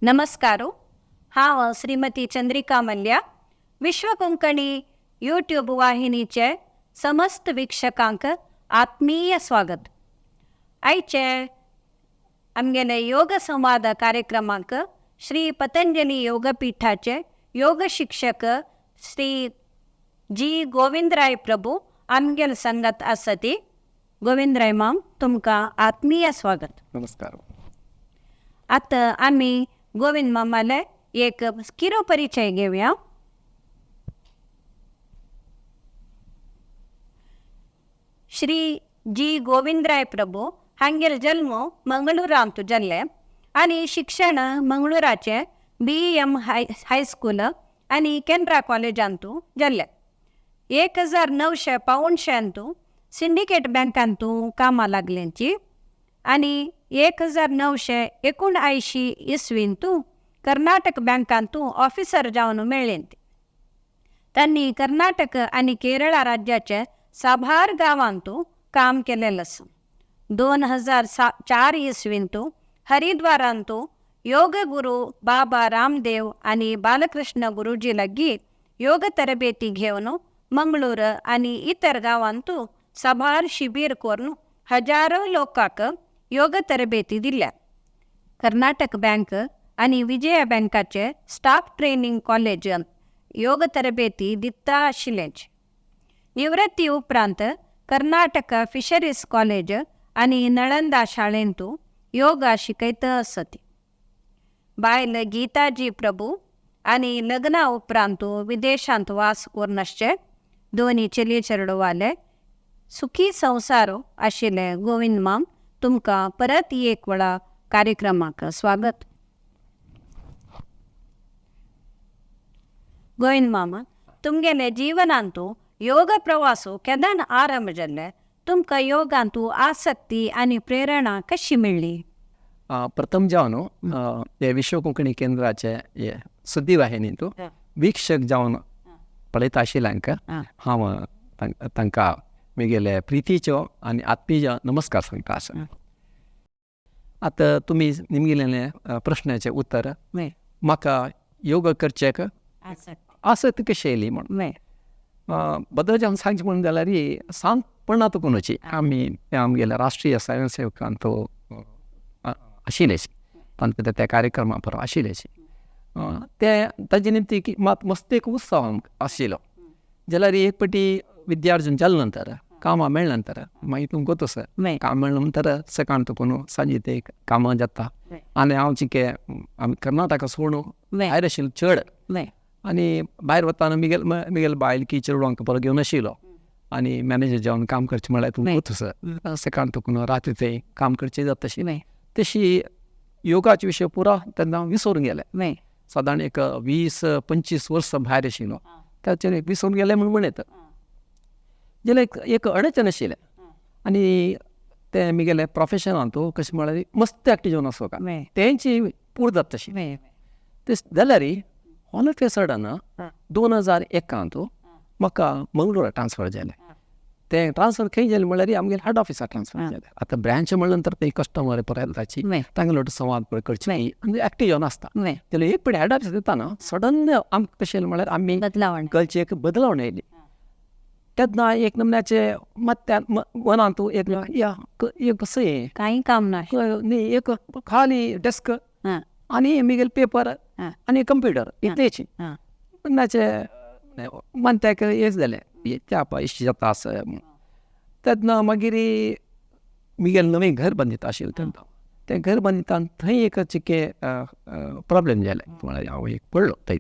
नमस्कार. हांव श्रीमती चंद्रिका मल्ल्या. विश्व कोंकणी यूट्यूब वाहिनीचे समस्त वीक्षकांक आत्मीय स्वागत. आयचे आमगेले योग संवाद कार्यक्रमाक श्री पतंजली योगपीठाचे योग शिक्षक श्री जी गोविंदराय प्रभू आमगेले संगत आसती. गोविंदराय माम, तुमकां आत्मीय स्वागत. नमस्कार. आतां आमी गोविंद मामाले एक किरो परिचय घेवया. श्री जी गोविंदराय प्रभू हांगेलो जल्म मंगळुरांत जाल्ले आनी शिक्षण मंगळुराचे बी एम हायस्कूल आनी केनरा कॉलेजांतू जाल्लें. 1975 सिंडिकेट बँकांतू कामां लागलेंची आनी 1979 इसवींतू कर्नाटक बँकांतू ऑफिसर जावन मेळ्ळें. तांणी कर्नाटक आनी केरळा राज्याचे साबार गांवांतू काम केलेलें आसा. 2004 इसवींतू हरिद्वारांतू योग गुरू बाबा रामदेव आनी बालकृष्ण गुरुजी लागीं योग तरबेती घेवन मंगळूर आनी इतर गांवांतू साबार शिबीर करून हजारो लोकांक योग तरबेती दिल्या. कर्नाटक बँक आनी विजया बँकाचे स्टाफ ट्रेनिंग कॉलेजांत योग तरबेती दिता आशिल्लेच. निवृत्ती उपरांत कर्नाटक फिशरीज कॉलेज आनी नळंदा शाळेंतू योगा शिकयत आसती. बायल गीताजी प्रभू आनी लग्ना उपरांत विदेशांत वास करून आसचे दोनी चेले चेडवाले सुखी संवसार आशिल्ले गोविंद माम, तुमकां परत एक वेळा कार्यक्रमाक स्वागत. गोविंद मामा, तुमगेले जिवनांतू योग प्रवासो केन्ना आरंभ जाल्ले? तुमकां योगांतू आसक्ती आनी प्रेरणा कशी मेळ्ळी? प्रथम जावन हे विश्व कोंकणी केंद्राचे हे सुद्दी वाहिनींतू वीक्षक जावन पळयता आशिल्ल्यांक हांव तांकां म्हगेले प्रितीच्यो आनी आत्मीय नमस्कार सांगता आसा. आतां तुमी निमगिलेलें प्रश्नाचें उत्तर, म्हाका योग करचेक आसक्त कशी येयली म्हूण, बदल जावन सांगचें म्हणून जाल्यार सानपणा तुकूनची आमी आमगेल्या राष्ट्रीय स्वयंसेवकांत आशिल्ले, तांकां त्या कार्यक्रमा बरो आशिल्ले. ते ताजे निमती मात मस्त एक उत्सव आशिल्लो. जाल्यार एक पटी विद्यार्जन जाले नंतर कामां मेळ्ळे नंतर मागीर तुमकां तसो काम मेळ्ळे नंतर सकाळ तुकून सांजे ते कामां जाता. आनी हांव चिके आमी कर्नाटका सोडून भायर आशिल्लो चड, आनी भायर वतना मिगेल मिगेल बायल की चेडवांक परत घेवन आशिल्लो. आनी मॅनेजर जावन काम करचें म्हळ्यार तुमकां तसो सकाळ तुकून राती थंय काम करचें जाता तशी तशी योगाचे विशय पुरा तेन्ना हांव विसरून गेलें. सादारण एक 20-25 वर्सां भायर आशिल्लो ताचेर एक विसरून गेलें म्हूण म्हणयता. जाल्यार एक अडचण आशिल्लें आनी तें म्हगेलें प्रोफेशनान तूं कशें म्हळ्यार मस्त एक्टिव जावन आसो का तेंची पूर जाता तशी ते. जाल्यार ऑल ऑफ ए सडन 2001 म्हाका मंगळूरा ट्रान्सफर जालें. तें ट्रान्सफर खंय जालें म्हळ्यार आमगेले हेड ऑफिसाक ट्रान्सफर जालें. आतां ब्रांच म्हणलें नंतर ते कस्टमर परत येताची, तांगेलो संवाद पळय करची आनी एक्टिव जावन आसता. जाल्यार एक पळय हेड ऑफिस येता सडन आमकां कशें म्हळ्यार आमी कल्चर एक बदलावण येयली. तेन्ना एक नमन्याचे मात मनांत एक या एक कसं कांय काम ना, न्ही एक खाली डेस्क आनी म्हगेले पेपर आनी कंप्युटर इतलेच. मनाचे मन ताका हें जालें त्या इश्ट जाता आसा. तेन्ना मागीर म्हगेलें नवें घर बांदिता आशिल्लें तेन्ना तें घर बांदिता थंय एक चिके प्रोब्लेम जालें म्हळ्यार हांव एक पडलो थंय.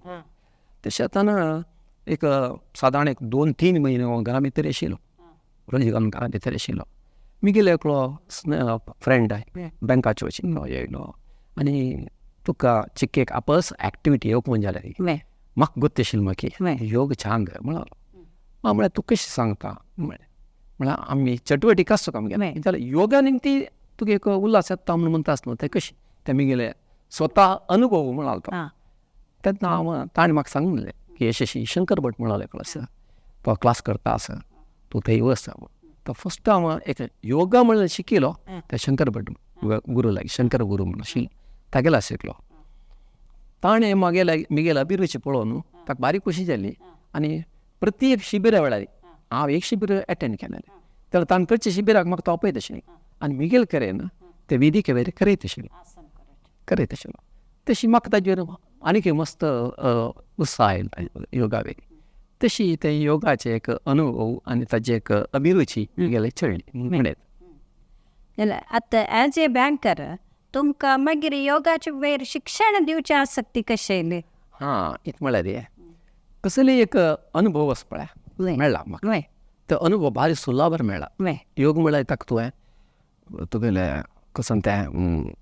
तशें जाताना एक सादारण एक 2-3 म्हयने हांव घरा भितर आशिल्लो, रोज घालून घरा भितर आशिल्लो. म्हगेलो एकलो फ्रेंड बँकाचो आशिल्लो येयलो आनी तुका चिके आपस एक्टिविटी येवंक जाल्यार म्हाका गोत्त आशिल्लें म्हाका योग छान म्हणलो. हांव म्हळ्यार तूं कशें सांगता म्हळें, म्हळ्यार आमी चटवटीक आसता आमगेलें जाल्यार योगा निमती तुका एक उल्हास येता म्हूण म्हणटा आसलो तें कशें तें म्हगेलें स्वता अनुभव म्हणालो तो. तेन्ना हांव ताणें म्हाका सांगलें की अशें अशें शंकर भट म्हणलो एकलो आसा, तो क्लास करता आसा, तूं थंय वच. तो फर्स्ट हांव एक योगा म्हणल्यार शिकिलो ते शंकर भट गुरू लागीं, शंकर गुरू म्हणून आशिल्लो तागेलो शिकलो. ताणें मागेले मिगेले अभिरुची पळोवन ताका बारीक खुशी जाली आनी प्रत्येक शिबिरा वेळार हांव एक शिबीर एटेंड केलेलें तर ताणें करचे शिबिराक म्हाका तो आपयत आशिल्लें आनी मिगेल करेन ते विधी वयर करयत आशिल्लो करयत आशिल्लो. तशी म्हाका ताजेर आनीक मस्त उत्साह आयलो योगा वेली. तशी ते योगाचे एक अनुभव आनी ताजे एक अभिरुची मिगेले चडली म्हणत. जाल्यार आतां एज ए बँकर तुमकां मागीर योगाचे वयर शिक्षण दिवचें आसक्ती कशें येयली? हां, कितें म्हळ्यार कसली एक अनुभव आसा पळय मेळ्ळा म्हाका, तो अनुभव भारी सुलाबर मेळ्ळा. योग म्हळ्यार ताका तुवें तुगेलें कसं तें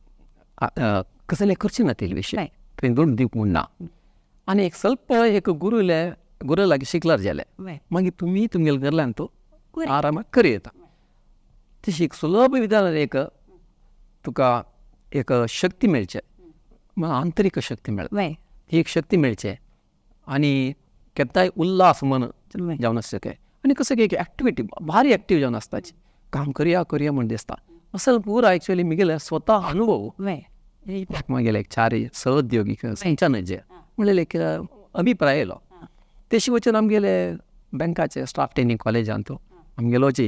कसलें खर्च ना तेले विशय थंय दोन दिवंक म्हूण ना आनी एक स्वल्प एक गुरुले गुरू लागीं शिकल्यार जालें मागीर तुमी तुमगेले घरल्यान तूं आरामात करी येता. तशी एक सुलभ विधान एक तुका एक शक्ती मेळचे, आंतरीक शक्ती मेळटा, ही एक शक्ती मेळचे आनी केन्नाय उल्हास मन जावन आसता आनी कसं एक एक्टिविटी भारी एक्टीव जावन आसताची, काम करया करया म्हण दिसता. असल पुरा एक्चुअली मिगेले स्वता अनुभव मागेले एक चार सहउद्योगी संचालक जे म्हणलेले एक अभिप्राय येयलो. तेशी वचून आमगेले बँकाचे स्टाफ ट्रेनींग कॉलेजांत आमगेलो जी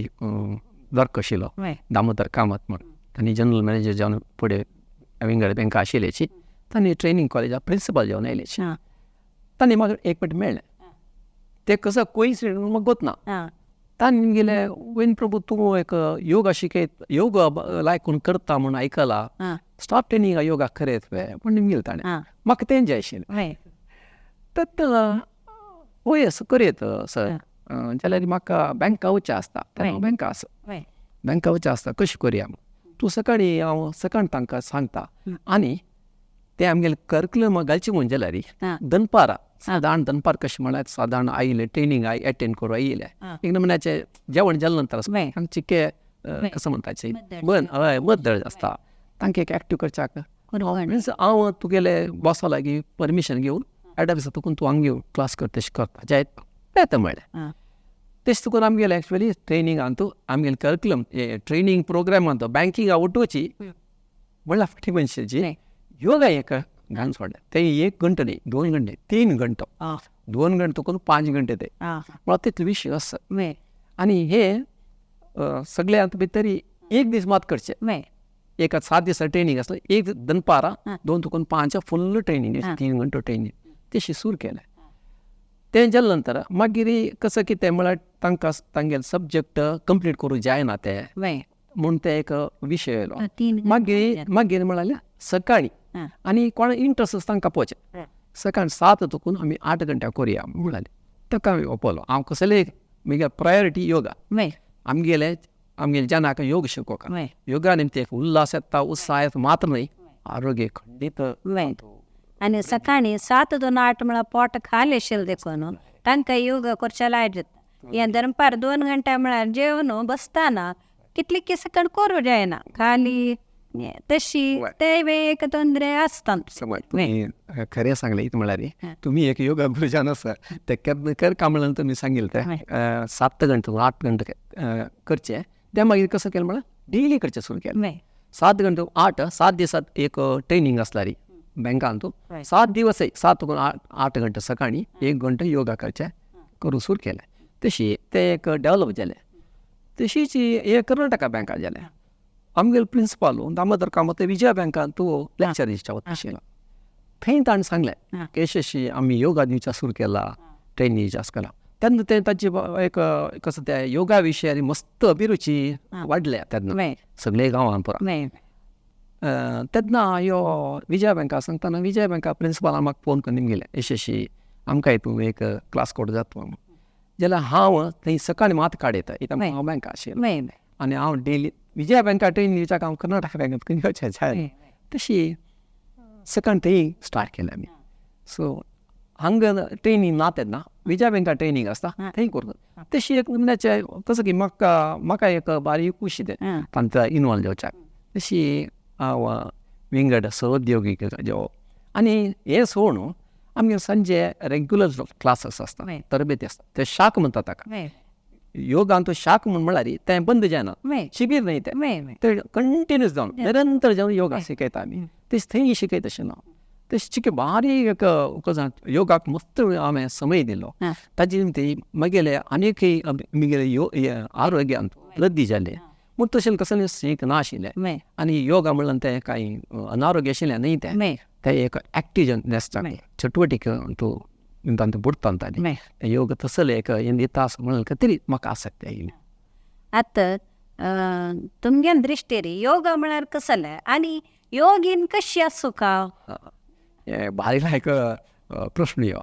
वर्क आशिल्लो दामोदर कामत म्हण, तांणी जनरल मॅनेजर जावन फुडें विंगड बँका आशिल्ल्याची, तांणी ट्रेनींग कॉलेजा प्रिंसिपल जावन आयलेची. तांणी म्हाका एक मिनट मेळ्ळें, ते कसो कोइन्सिडंट म्हाका गोत ना. तांणी गेले वैन प्रभू तूं एक योगा शिकयत, योगा लायक कोण करता म्हूण आयकला, स्टाफ ट्रेनींग योगा करयत म्हूण गेले ताणें, म्हाका तें जाय आशिल्लें. तर वय असो करयत सर जाल्यार म्हाका बँका वचचें आसता, बँका आसा, बँका वचचें आसता, कशें करया तूं सकाळीं, हांव सकाळीं तांकां सांगता आनी तें आमगेलें करिकुलम घालचें म्हूण जाल्यार दनपारां सादारण दनपार कशें म्हळ्यार सादारण आयिल्लें ट्रेनींग I attend करून आयिल्लें एक नमुन्याचें जेवण जालें नंतर चिके कसो म्हणटाचे बन हय मद्दळ आसता तांकां एक एक्टीव करच्याक मिन्स हांव तुगेले बॉसा लागीं परमिशन घेवन एडा दिसा तुकून तूं हांगा घेवन क्लास कर तशें करता जायत येता म्हळ्ळें. तशें तुकून आमगेलें एक्चुअली ट्रेनिंगांत आमगेलें करिकुलम ट्रेनींग प्रोग्रामांत बँकिंगा उठोवची म्हणल्यार फाटी मनशाची योगा एक घालून सोडलें. ते 1 घंटो न्ही, 2 घंटे, 3 घंटो, 2 घंटे करून 5 घंटे ते म्हळ्यार तितले विशय आसा. आनी हे सगळ्यांत भितर एक दीस मात करचे, एक 7 दिसा ट्रेनींग आसलें, एक दनपारां 2 तुकून 5 फुल्ल ट्रेनींग, 3 घंटो ट्रेनींग तशी सुरू केलें. तें जालें नंतर मागीर कसं कितें म्हळ्यार तांकां तांगेले सब्जॅक्ट कंप्लीट करूंक जायना ते म्हूण ते एक विशय येयलो. मागीर मागीर म्हळ्यार सकाळीं आनी कोणा इंट्रस्ट तांकां पळोवचें, सकाळीं 7 तुकून आमी 8 घंट्या करुया म्हळ्यार ताका हांवें ओपलो. हांव कसले म्हगे प्रायोरिटी योगा, आमगेले आमगेले जनाक योग शिकोवंक, योगा निमतान एक उल्हास येता, उत्साह येता मात्र न्हय, आरोग्य खंडीत. आनी सकाळीं 7 to 8 म्हळ्यार पोट खाली आशिल्लें देखून तांकां योगा करचें लायट जाता. हें दनपार 2 घंटे म्हळ्यार जेवन बसतना कितली की सकाळ करूं जायना खाली तशी ते एक तोंदरे आसता. तुमी खरें सांगलें कितें म्हळ्यार तुमी एक योगा गुरुजान आसा ते केन्ना कर काम म्हणल्यार तुमी सांगिल्लें तें 7 घंटे 8 घंटे करचें, तें मागीर कसो केलें म्हळ्यार डेली करचें सुरू केलें. 7 घंटे 8 7 दिसांत एक ट्रेनींग आसल्यार बँकांत 7 दिवस 7 8 घंटे सकाळीं 1 घंटो योगा करचें करूंक सुरू केलें. तशी तें एक डेवलप जालें. तशीच हे कर्नाटका बँकांत जालें. आमगेलो प्रिंसिपाल दामोदर कामत विजया बँकांत तूं लेक्चर दिवच्या वता आशिल्लो, थंय ताणें सांगलें की अशें अशें आमी योगा दिवच्या सुरू केला, ट्रेनिंग दिवच्या केला. तेन्ना तें ताची एक कसो त्या योगा विशयान मस्त अभिरुची वाडल्या तेन्ना सगळे गांवांत पुरा. तेन्ना यो विजया बँका सांगतना विजया बँका प्रिंसिपालान म्हाका फोन करून गेलें अशें अशें आमकां हितून एक क्लास कोड जाता म्हूण, जाल्यार हांव थंय सकाळीं मात काडयता इतल्या हांव बँका आशिल्लो आनी हांव डेली विजया बँका ट्रेनिंग दिवच्याक हांव कर्नाटक बँकांत खंय वचचें जाय तशी सकाळीं थंय स्टार्ट केलें आमी. सो हांगा ट्रेनिंग ना तेन्ना विजया बँका ट्रेनिंग आसता थंय करता. तशी एक म्हणल्यार कसो की म्हाका म्हाका एक बारीक खुशी तें तांकां इनवॉल्व जावच्याक. तशी हांव विंगड सहउद्योगीक जो आनी हें सोडून आमगे सांजे रेगुलर क्लासीस आसता, तरबेती आसता, ते शाक म्हणटा ताका योगान तो शाक म्हूण म्हळ्यार तें बंद जायना, शिबीर न्हय तें, तें कंटिन्यूस जावन निरंतर जावन योगा शिकयता आमी. तेच थंय शिकयता अशें ना. तशें चिके बारीक एक योगाक मस्त हांवें समय दिलो. ताजे निमती म्हगेले आनीकय म्हगेले आरोग्यांत वृद्धी जाली. म्हूण तशें कसलें सीक नाशिल्लें आनी योगा म्हणल्यार तें कांय अनारोग्य आशिल्लें न्हय तें, तें एक एक्टिवनेस चटवटीक तूं तांतूं बुडटा ताणें योग तसलें एक हें दिता म्हणून तरी म्हाका आसक्त आयली. आतां तुमगे दृश्टीर योगा म्हळ्यार कसलें आनी योगीन कशी आसूं का? हें बारीक एक प्रश्न ह्यो.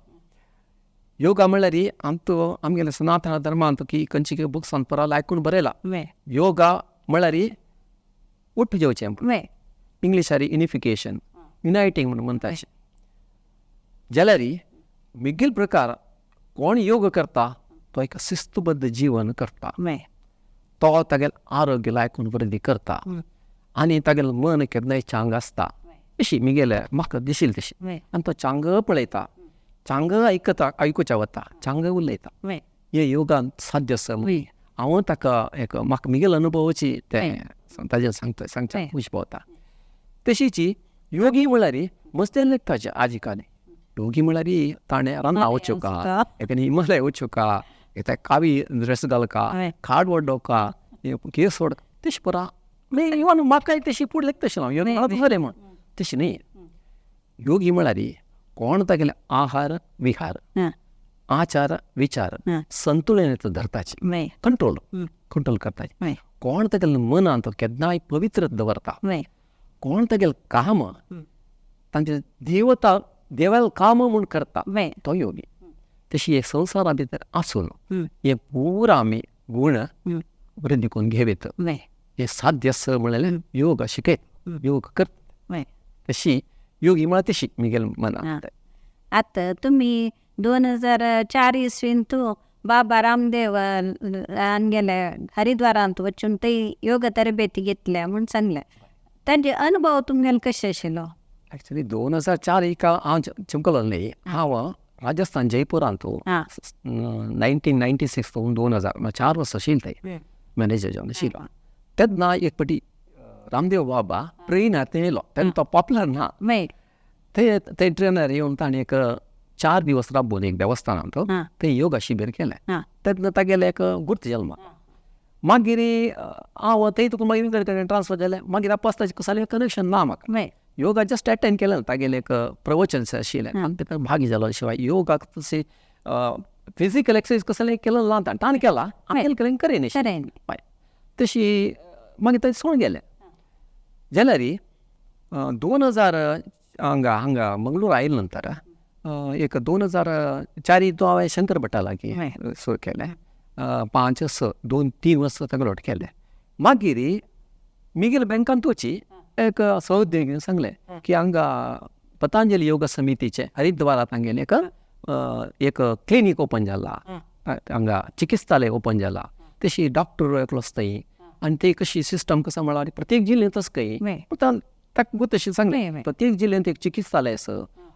योगा म्हणल्यार आमचो आमगेले सनातन धर्मांत की खंयची बुक्सान पुरा आयकून बरयला योगा म्हळ्यार उठ जेवचें, इंग्लिशारी युनिफिकेशन, युनायटींग म्हणून म्हणटा अशें. जाल्यार मिगेल प्रकार कोण योग करता तो एक शिस्तबद्ध जीवन करता, तो तागेलें आरोग्य लायकून वृद्धी करता आनी तागेलें मन केन्नाय चांग आसता अशी मिगेले म्हाका दिशिल्लें तशें. आनी तो चांग पळयता, चांग आयकता, आयकुच्या वता, चांग उलयता. हे योगान साध्य आसा. हांव ताका एक म्हाका मिगेल अनुभवाची तें ताजेर सांगता सांगच्या खूश पावता. तशीच योगी म्हळ्यार मस्ते लेखताचे आजी काले योगी म्हळ्यार ताणें रांदा वचूं का, एकाने हिमालय वचूं का, एक कावी ड्रेस घालका, खाड वडोवका, केस वड तशें पुरा इवन म्हाकाय तशी फुडें लेखता हांव योगी बरें म्हूण तशें न्ही. योगी म्हळ्यार कोण तागेले आहार विहार आचार विचार संतुलन धरताचे, कंट्रोल कंट्रोल करताचे, कोण तागेले मनांत केन्नाय पवित्र दवरता, कोण तागेले काम तांचे देवता देवाल काम म्हूण करता तो योगी. तशी हे संवसारा भितर आसून हे पुरा आमी गूण वृद्धी करून घेवेत, हे साध्य आसा म्हणल्यार योग शिकयत, योग करता. तशी योगी म्हळ्यार तशी म्हगेले मनांत. आतां तुमी 2004 इसवींत बाबा रामदेव गेले हरिद्वारांत वचून थंय योग तरबेती घेतल्या म्हूण सांगलें, तांचे अनुभव तुमगेले कशे आशिल्लो? एक्चुअली 2004 एका हांव चमकलो न्ही, हांव राजस्थान जयपुरांत 1996 तो 2000 4 वर्सां आशिल्लें थंय मॅनेजर जावन आशिल्लो. तेन्ना एक फावटी रामदेव बाबा ट्रेनार थंय येयलो, तेन्ना तो पॉपुलर ना, थंय थंय ट्रेनार येवन ताणें एक 4 दिवस राबोवन एक देवस्थानांत थंय योगा शिबीर केलें. तेन्ना तागेलें एक गुर्त जालो म्हाका. मागीर हांव थंय तुका मागीर कडेन ट्रान्सफर जालें, मागीर आपास कसलें कनेक्शन ना म्हाका. योगा जस्ट अटेंड केलें, तागेलें एक प्रवचन आशिल्लें आनी भितर भागी जालो. शिवाय योगाक तशें फिजिकल एक्सरसाइज कसलें केलें ना, ताणें केला आमी केलें करें हय. तशी मागीर थंय सोडून गेलें. जाल्यार 2000 हांगा हांगा मंगळूर आयले नंतर एक 2004 तो हांवें शंकर भट्टा लागीं सुरू केलें, 5 6 2-3 वर्सां ताका लोट केलें. मागीर मिगेल बँकांत वची एक सहउद्योगी सांगलें की हांगा पतंजली योग समितीचें हरिद्वारांत हांगेलें एक एक क्लिनीक ओपन जाला, हांगा चिकित्सालय ओपन जाला, तशी डॉक्टर एकलो आसता आनी ते कशी सिस्टम कसो म्हळ्यार प्रत्येक जिल्ल्यांत आसा खंय ताका तशें सांगलें, प्रत्येक जिल्ल्यांत एक चिकित्सालय आसा,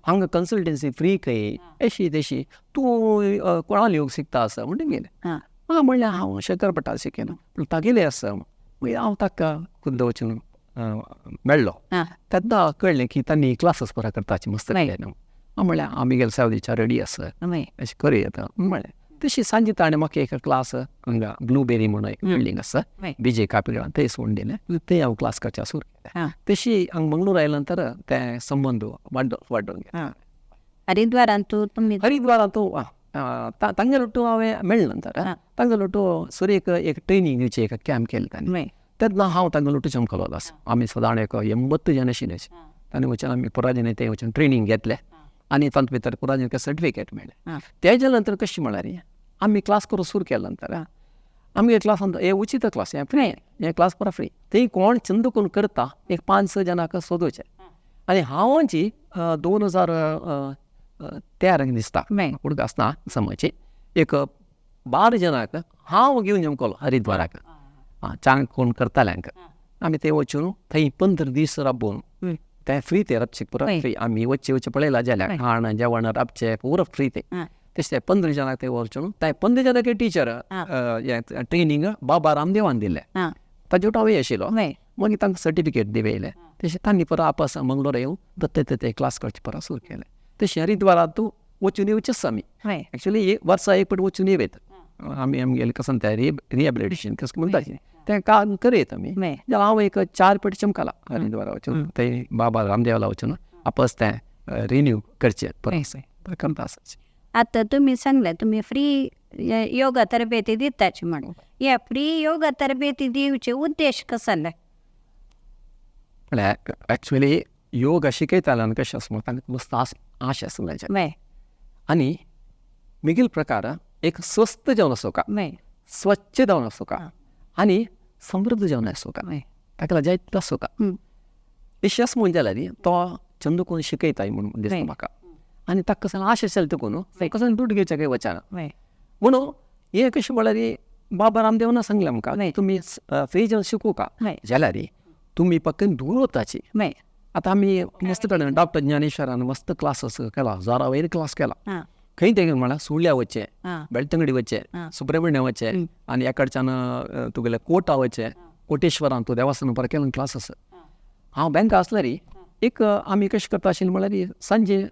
हांगा कन्सल्टन्सी फ्री खंय अशी तशी तूं कोणाल योग शिकता आसा म्हणटा गेलें. हां म्हणलें हांव शंकर भट्टा शिकना पूण तागेलें आसा. मागीर हांव ताका खुद्द वचून मेळ्ळो. तेन्ना कळ्ळें की तांणी क्लासीस पुरा करताची मस्त केलें. हांव म्हणलें आमी गेले सावदीच्या रेडी आसा अशें करूया म्हणलें. तशी सांजे ताणें म्हाका एक क्लास हांगा ब्लूबेरी म्हणून एक बिल्डींग आसा विजय कापिरान थंय सोडून दिलें, थंय हांव क्लास करच्या सुरू केलें. तशी हांगा मंगळूर आयले नंतर तें संबंद वाडोवन गेलो. हरिद्वारांत तुमी? हरिद्वारांत तांगेलो लोटू हांवें मेळ्ळें नंतर तांगेलो लोटू सुरेक एक ट्रेनींग दिवची एक कॅम्प केलें ताणें. तेन्ना हांव तांगेलो लोटू चमकलो आसा. आमी सदांच एक 80 जाण आशिल्ले, ताणें वचून आमी पुरा जाण थंय वचून ट्रेनींग घेतलें आनी तातूंत भितर पुरा जाणांक सर्टिफिकेट मेळ्ळें. तेज्या नंतर कशें म्हळ्यार आमी क्लास करूंक सुरू केले नंतर आमगे क्लासान हे उचीत क्लास हें फ्री, हें क्लास पुरा फ्री, थंय कोण छंद करून करता एक 5-6 जाणांक सोदोवचें. आनी हांवची 2013 दिसता उडक आसना समजची एक 12 जाणांक हांव घेवन जमकलो हरिद्वाराक चांग कोण करताल्यांक. आमी थंय वचून थंय 15 दीस राबोवन तें फ्री ते राबचें पुरा फ्री, आमी वच्चे वच्चे पळयलां जाल्यार खाण जेवण राबचें पुरो फ्री तें. तशें 15 जाणांक थंय वचून ते 15 जाणांक टिचर ट्रेनींग बाबा रामदेवान दिलें, ताजे हांवूय आशिल्लो. मागीर तांकां सर्टिफिकेट दिवयले. तशें तांणी परत आपस मंगळूर येवन दत्ते ते क्लास करचे परत सुरू केले. तशें हरिद्वारांतू वचून येवचेच आमी. एक्चुली एक वर्सा एक फावट वचून येवयत आमी. आमगेलें कसं तें रिहेबिलिटेशन कसं म्हणटा तें काम करयत आमी. जाल्यार हांव एक 4 फावटी चमकाला हरिद्वारा वचून, थंय बाबा रामदेवाला वचून आपस तें रिन्यू करचें परत करता आसा. आतां तुमी सांगलें तुमी फ्री योगा तरबेती दिताची म्हणून, हे फ्री योगा तरबेती दिवचे उद्देश कसले? म्हळ्यार एक्चुअली योग शिकयताल्यान कशें आसा तांकां मस्त आश आसलें आनी मिगील प्रकार एक स्वस्थ जेवण आसूं, स्वच्छ जेवण आसूं आनी समृद्ध जेवण आसूं, ताका लागून जायते आसूं. विश्वास म्हूण जाल्यार तो चंद कोण शिकयता म्हूण दिसता म्हाका. आनी ताका कसो आश आसले तिकून कसो दुड घेवच्या काय वचना म्हणून हें कशें म्हळ्यार बाबा रामदेवान सांगलें आमकां तुमी फ्री जेवण शिकूं का जाल्यार तुमी फक्त दूर वताची. आतां आमी मस्त कडेन डॉक्टर ज्ञानेश्वरान मस्त क्लास केला, हजारा वयर क्लास केला. खंय तें म्हळ्यार सुर्ल्या वचचें, बेलतंगडी वचचें, सुब्रमण्य वचचें आनी एकडच्यान तुगेलें कोटा वचचें, कोटेश्वरान तूं देवस्थान परत केला क्लास आसा. हांव बँका आसल्यार एक आमी कशें करता आशिल्लें म्हळ्यार सांजे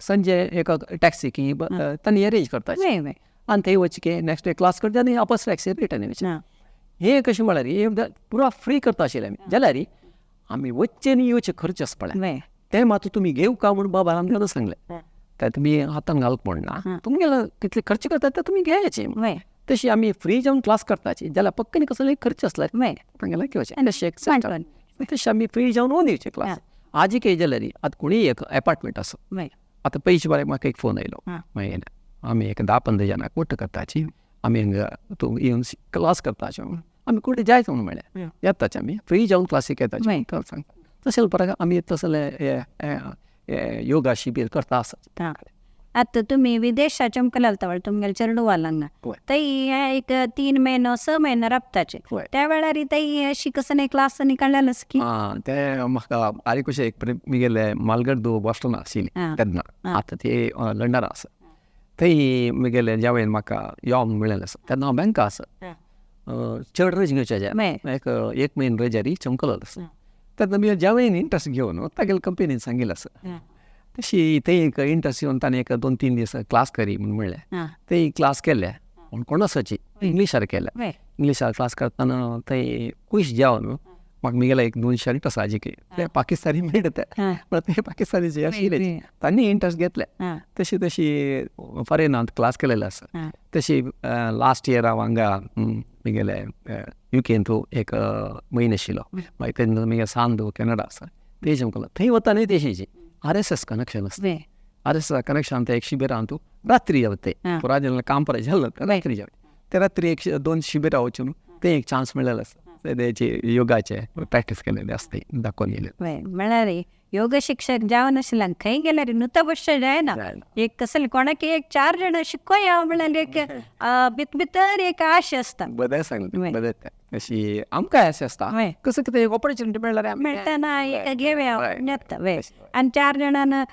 सांजे एक टॅक्सी की तांणी अरेंज करता आनी थंय वचचें की नेक्स्ट डे क्लास करता आनी आपस टॅक्सी रिटर्न येवचें. हें कशें म्हळ्यार हें पुरा फ्री करता आशिल्लें आमी. जाल्यार आमी वचचें आनी येवचें खर्च आसा पळय तें मात तुमी घेवं का म्हूण बाबा रामदेवान सांगलें. ते तुमी हातान घालप म्हण ना, तुमगेलो कितले खर्च करता ते तुमी घेयाचे. तशी आमी फ्री जावन क्लास करताची जाल्यार पक्कनी कसलो खर्च आसल्यार तांगेले घेवचें. तशें आमी फ्री जावन होवन दिवचे क्लास. आजी काय जाल्यार आतां कोणीय एक एपार्टमेंट आसा, आतां पयशे बरें म्हाका एक फोन आयलो, मागीर आमी एक 10-15 जाणां कोट करताची, आमी हांगा तूं येवन क्लास करताचे म्हणून आमी कुठे जायच म्हणून म्हळ्यार येताचे आमी फ्री जावन क्लासीक येताचे सांगता. तशें परत आमी तसले योगा शिबीर करता आसा. आतां तुमी विदेशाच्या चलता तुमगेले चेडवालांगा थंय एक 3 म्हयनो 6 म्हयनो राबताचे, त्या वेळार थंय अशी कसले क्लास काडलेलेच की? आं, ते म्हाका आरे कशें एक मिगेले मालगड बॉस्टन आशिल्ली तेन्ना, आतां ते लंडन आसा. थंय मिगेले ज्या वेळार म्हाका यो म्हूण मेळ्ळें आसा तेन्ना हांव बँका आसा, चड रज घेवचे एक एक म्हयनो रजारी चमकलो आसा. तेन्ना मी ज्या वेळान इंट्रस्ट घेवन तागेले कंपनीन सांगिल्लें आसा. तशी थंय एक इंट्रस्ट येवन ताणें एक 2-3 दीस क्लास करी म्हूण म्हणलें. थंय क्लास केले पूण कोणासाची इंग्लिशार केले. इंग्लिशार क्लास करतना थंय खूश जावन म्हाका मिगेले एक 2 शर्ट आसा आजी ते पाकिस्तानी मेळटा ते, पण ते पाकिस्तानी जे आशिल्ले तांणी इंट्रस्ट घेतले. तशी तशी फॉरेनांत क्लास केलेले आसा. तशी लास्ट इयर हांव हांगा मिगेले युकेंतू एक म्हयनो आशिल्लो, मागीर तेन्ना मिगे सांदू कॅनडा आसा तें चमकलो. थंय वता न्ही तेशीची RSS connection आसता. RSS connection ते एक शिबिरांत तूं रात्री जेवता, ते पुरा जेन्ना काम परत जालें रात्री जेवता, ते रात्री 1-2 शिबिरां वचून ते एक चान्स मेळ्ळेलो आसा तेचे योगाचे प्रॅक्टीस केलेले आसता दाखोवन येयले. म्हळ्यार योग शिक्षक जावन आशिल्ल्यान खंय गेल्यार नुतो बसचें जायना, एक कसले कोणाक एक 4 जाणां शिकोया म्हळ्यार एक भितर एक आश आसता. बरें सांगलें, बरें अशी आमकां अशें आसता कसं कितें एक ऑपॉर्च्युनिटी मेळ्ळ्यार मेळटा ना एक घेवया येता. आनी 4 जाणां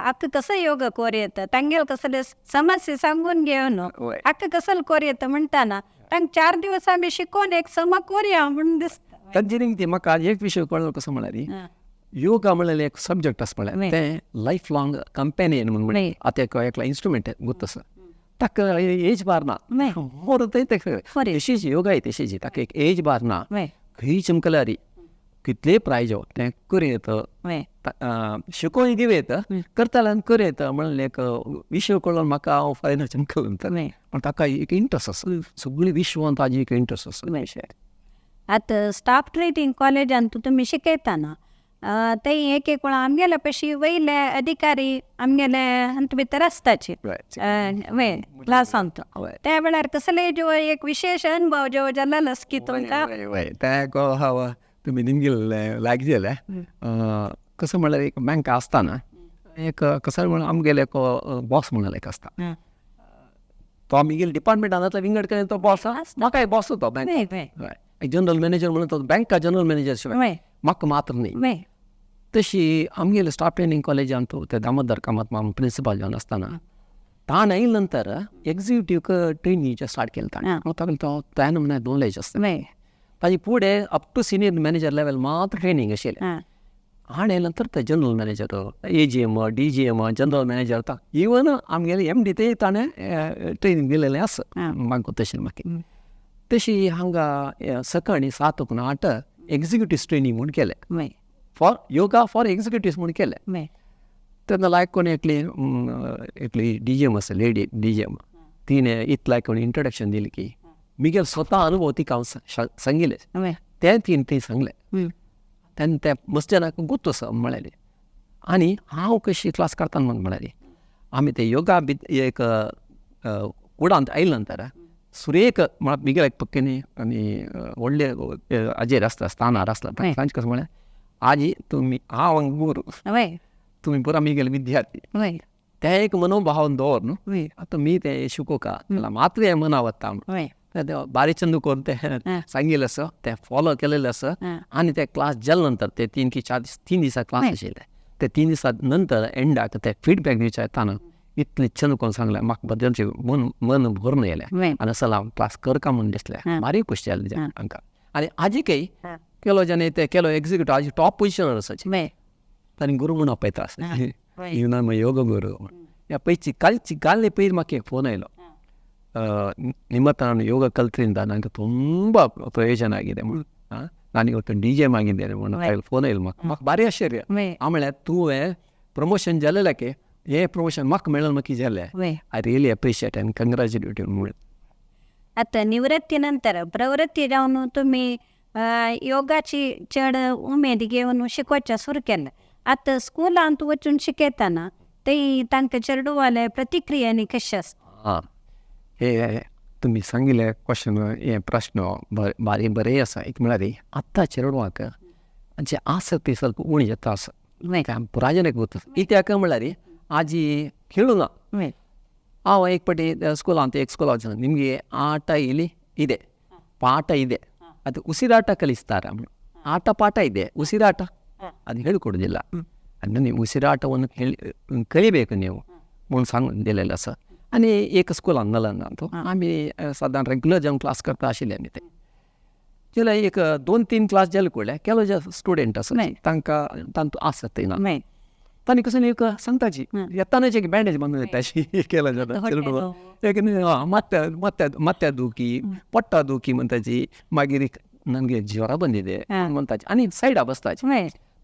आतां कसो योग कोर येता तांगेले कसले समस्या सांगून घेवन आतां कसलो कोर येता म्हणटा ना तांकां 4 दिवस आमी शिकोवन एक समा कोरया म्हूण दिसता. तांचे ती म्हाका एक विशय कळ्ळो कसो म्हळ्यार योगा म्हणल्यार एक सब्जॅक्ट आसा म्हळ्यार तें लायफ लॉंग कंपेनियन म्हणून म्हळ्यार आतां एक एकलो इन्स्ट्रुमेंट गोत आसा ताका एज बार ना, तशीच योगाय तशीच ताका एक एज बार ना, खंय चमकल्यार कितलेय प्रायज तें करूं येता, शिकोवन दिवं येता, करताल्यान करूं येता म्हणल्यार एक विशय कळ्ळो म्हाका हांव फॉरेनार चमकलो म्हणटा. पण ताका एक इंट्रस्ट आसा, सगळी विश्वांत ताजी एक इंट्रस्ट आसा. आतां स्टाफ ट्रेनिंग कॉलेजांत तुमी शिकयतना थंय एक एक वेळा आमगेले पशी वयले अधिकारी आमगेले हातूंत भितर आसताचे क्लासांत, त्या वेळार कसले जो एक विशेश अनुभव जो जालेलो की तुमकां? तें तुमी निमगेले लायक जालें. कसो म्हणल्यार एक बँका आसतना एक कसो म्हणल्यार आमगेले एक बॉस म्हणल्यार एक आसता, तो आमगेले डिपार्टमेंटांतलो विंगड कडेन तो बॉस म्हाका एक बॉस तो बँक जनरल मॅनेजर म्हणून तो बँका जनरल मॅनेजर शिवाय म्हाका मात्र न्ही. तशी आमगेले स्टाफ ट्रेनिंग कॉलेजांत ते दामोदर कामत माम प्रिंसिपाल जावन आसतना ताण आयले नंतर एक्झिक्युटीव ट्रेनिंगचें स्टार्ट केलें ताणें. ताका तो त्यान म्हणल्यार नॉलेज आसता. ताजे फुडें up to senior manager level मात्र ट्रेनींग आशिल्लें. आनी नंतर ते general manager, A G M, D G M, general manager, even आमगेले एम डी ते ताणें ट्रेनींग दिलेलें आसा म्हाका तशें म्हाका. तशी हांगा सकाळीं 7 to 8 executive training म्हूण केलें, फॉर योगा फॉर एक्झिक्युटिव्स म्हूण केलें. तेन्ना लायक कोण एकली एकली डी जी एम आसा, लेडी डी जी एम, तिणें इतलें कोण इंट्रोडक्शन दिलें की मिगेल स्वता अनुभव तिका हांव सांगिल्लें तें तिणें थंय सांगलें. तेन्ना ते मस्त जाणांक गुत्त आसा म्हळ्यार. आनी हांव कशी क्लास काडटा म्हाका म्हळ्यार आमी ते योगा बी एक कुडांत आयले नंतर सुरेख म्हळ्यार मिगेल एक पक्केनी आनी व्हडले हाजेर आसता स्थानार आसता तांचे कसो म्हळ्यार आजी तुमी हांव गुरू, तुमी पुरा मिगेले विद्यार्थी, तें एक मनोभाव दवर न्हू. आतां मी तें शिकोवका जाल्यार मात्र हें मना वता म्हूण बारीक चंद करून तें सांगिल्लें आसा, तें फॉलो केलेलें आसा. आनी ते क्लास जाले नंतर ते 3 की 4 दीस 3 दिसां क्लास आशिल्ले, ते 3 दिसां नंतर एंडाक ते फिडबॅक दिवचे येताना इतलें चंद करून सांगलें म्हाका बद्दलचें मन मन भरून येयलें आनी असो हांव क्लास करका म्हूण दिसलें. बारीक खुशी जाली हांकां. आनी आजिकय केलो जाणें ते केलो एक्झिक्युटिव्ह आज टॉप पोजिशनार आसा, तांणी गुरू म्हूण आपयता आसा, युना योग गुरू. ह्या पयची कालची काल पयर म्हाका एक फोन आयलो, ನಿಮ್ಮ ಹತ್ರ ನಾನು ಯೋಗ ಕಲ್ತ್ರಿಂದ ನನಗೆ ತುಂಬ ಪ್ರಯೋಜನ ಆಗಿದೆ म्हणून, ನಾನು ಇವತ್ತು ಡಿ ಜೆ ಆಗಿದ್ದೇನೆ म्हणून फोन येयलो म्हाका. म्हाका भारी आश्चर्य. हांव म्हळ्यार तुवें प्रमोशन जालेलें हे प्रमोशन म्हाका मेळून म्हाका जालें, I really appreciate and congratulate you म्हणून. आतां निवृत्ती नंतर प्रवृत्ती जावन तुमी योगाची चड उमेद घेवन शिकोवचें सुरू केलें. आतां स्कुलांत वचून शिकयतना ते तांकां चेडवाले प्रतिक्रिया कशें आसा? हां, हे तुमी सांगिल्लें क्वेश्चन, हे प्रश्न बारी बरें आसा. एक म्हळ्यार आतां चेडवांक जे आसक्ती ಸ್ವಲ್ಪ उणी जाता आसा, पुरायजनक वता. कित्याक म्हळ्यार आजी खेळूं ना. हांव एक पाटी ಸ್ಕೂಲಾಂತ एक ಸ್ಕೂಲ್ ನಿಮಗೆ ಆಟ ಇಲ್ಲಿ ಇದೆ, ಪಾಠ ಇದೆ, ಅದು ಉಸಿರಾಟ ಕಲಿಸ್ತಾರೆ. ಆಟ ಪಾಠ ಇದೆ, ಉಸಿರಾಟ ಅದು ಹೇಳಿಕೊಡೋದಿಲ್ಲ. ಅಂದರೆ ನೀವು ಉಸಿರಾಟವನ್ನು ಹೇಳಿ ಕಲಿಬೇಕು ನೀವು म्हणून सांगून दिलेलें आसा. आनी एक स्कुलान नलंदान तो आमी सादारण रेगुलर जावन क्लास करता आशिल्ले आमी ते जाल्यार एक 2-3 क्लास जाले कळ्ळे केलो जे स्टुडंट आसा तांकां तांतू आसत ना, तांणी कसं एक सांगताची येतानाच एक बँडेज बांदून येताशी केलं जाता एक ಮತ್ತೆ ಮತ್ತೆ ಮತ್ತೆ ದೂಕಿ ಪೊಟ್ಟ ದೂಕಿ म्हणटाची, मागीर ನನಗೆ ಜ್ವರ ಬಂದಿದೆ म्हणटाची आनी सायडा बसताची.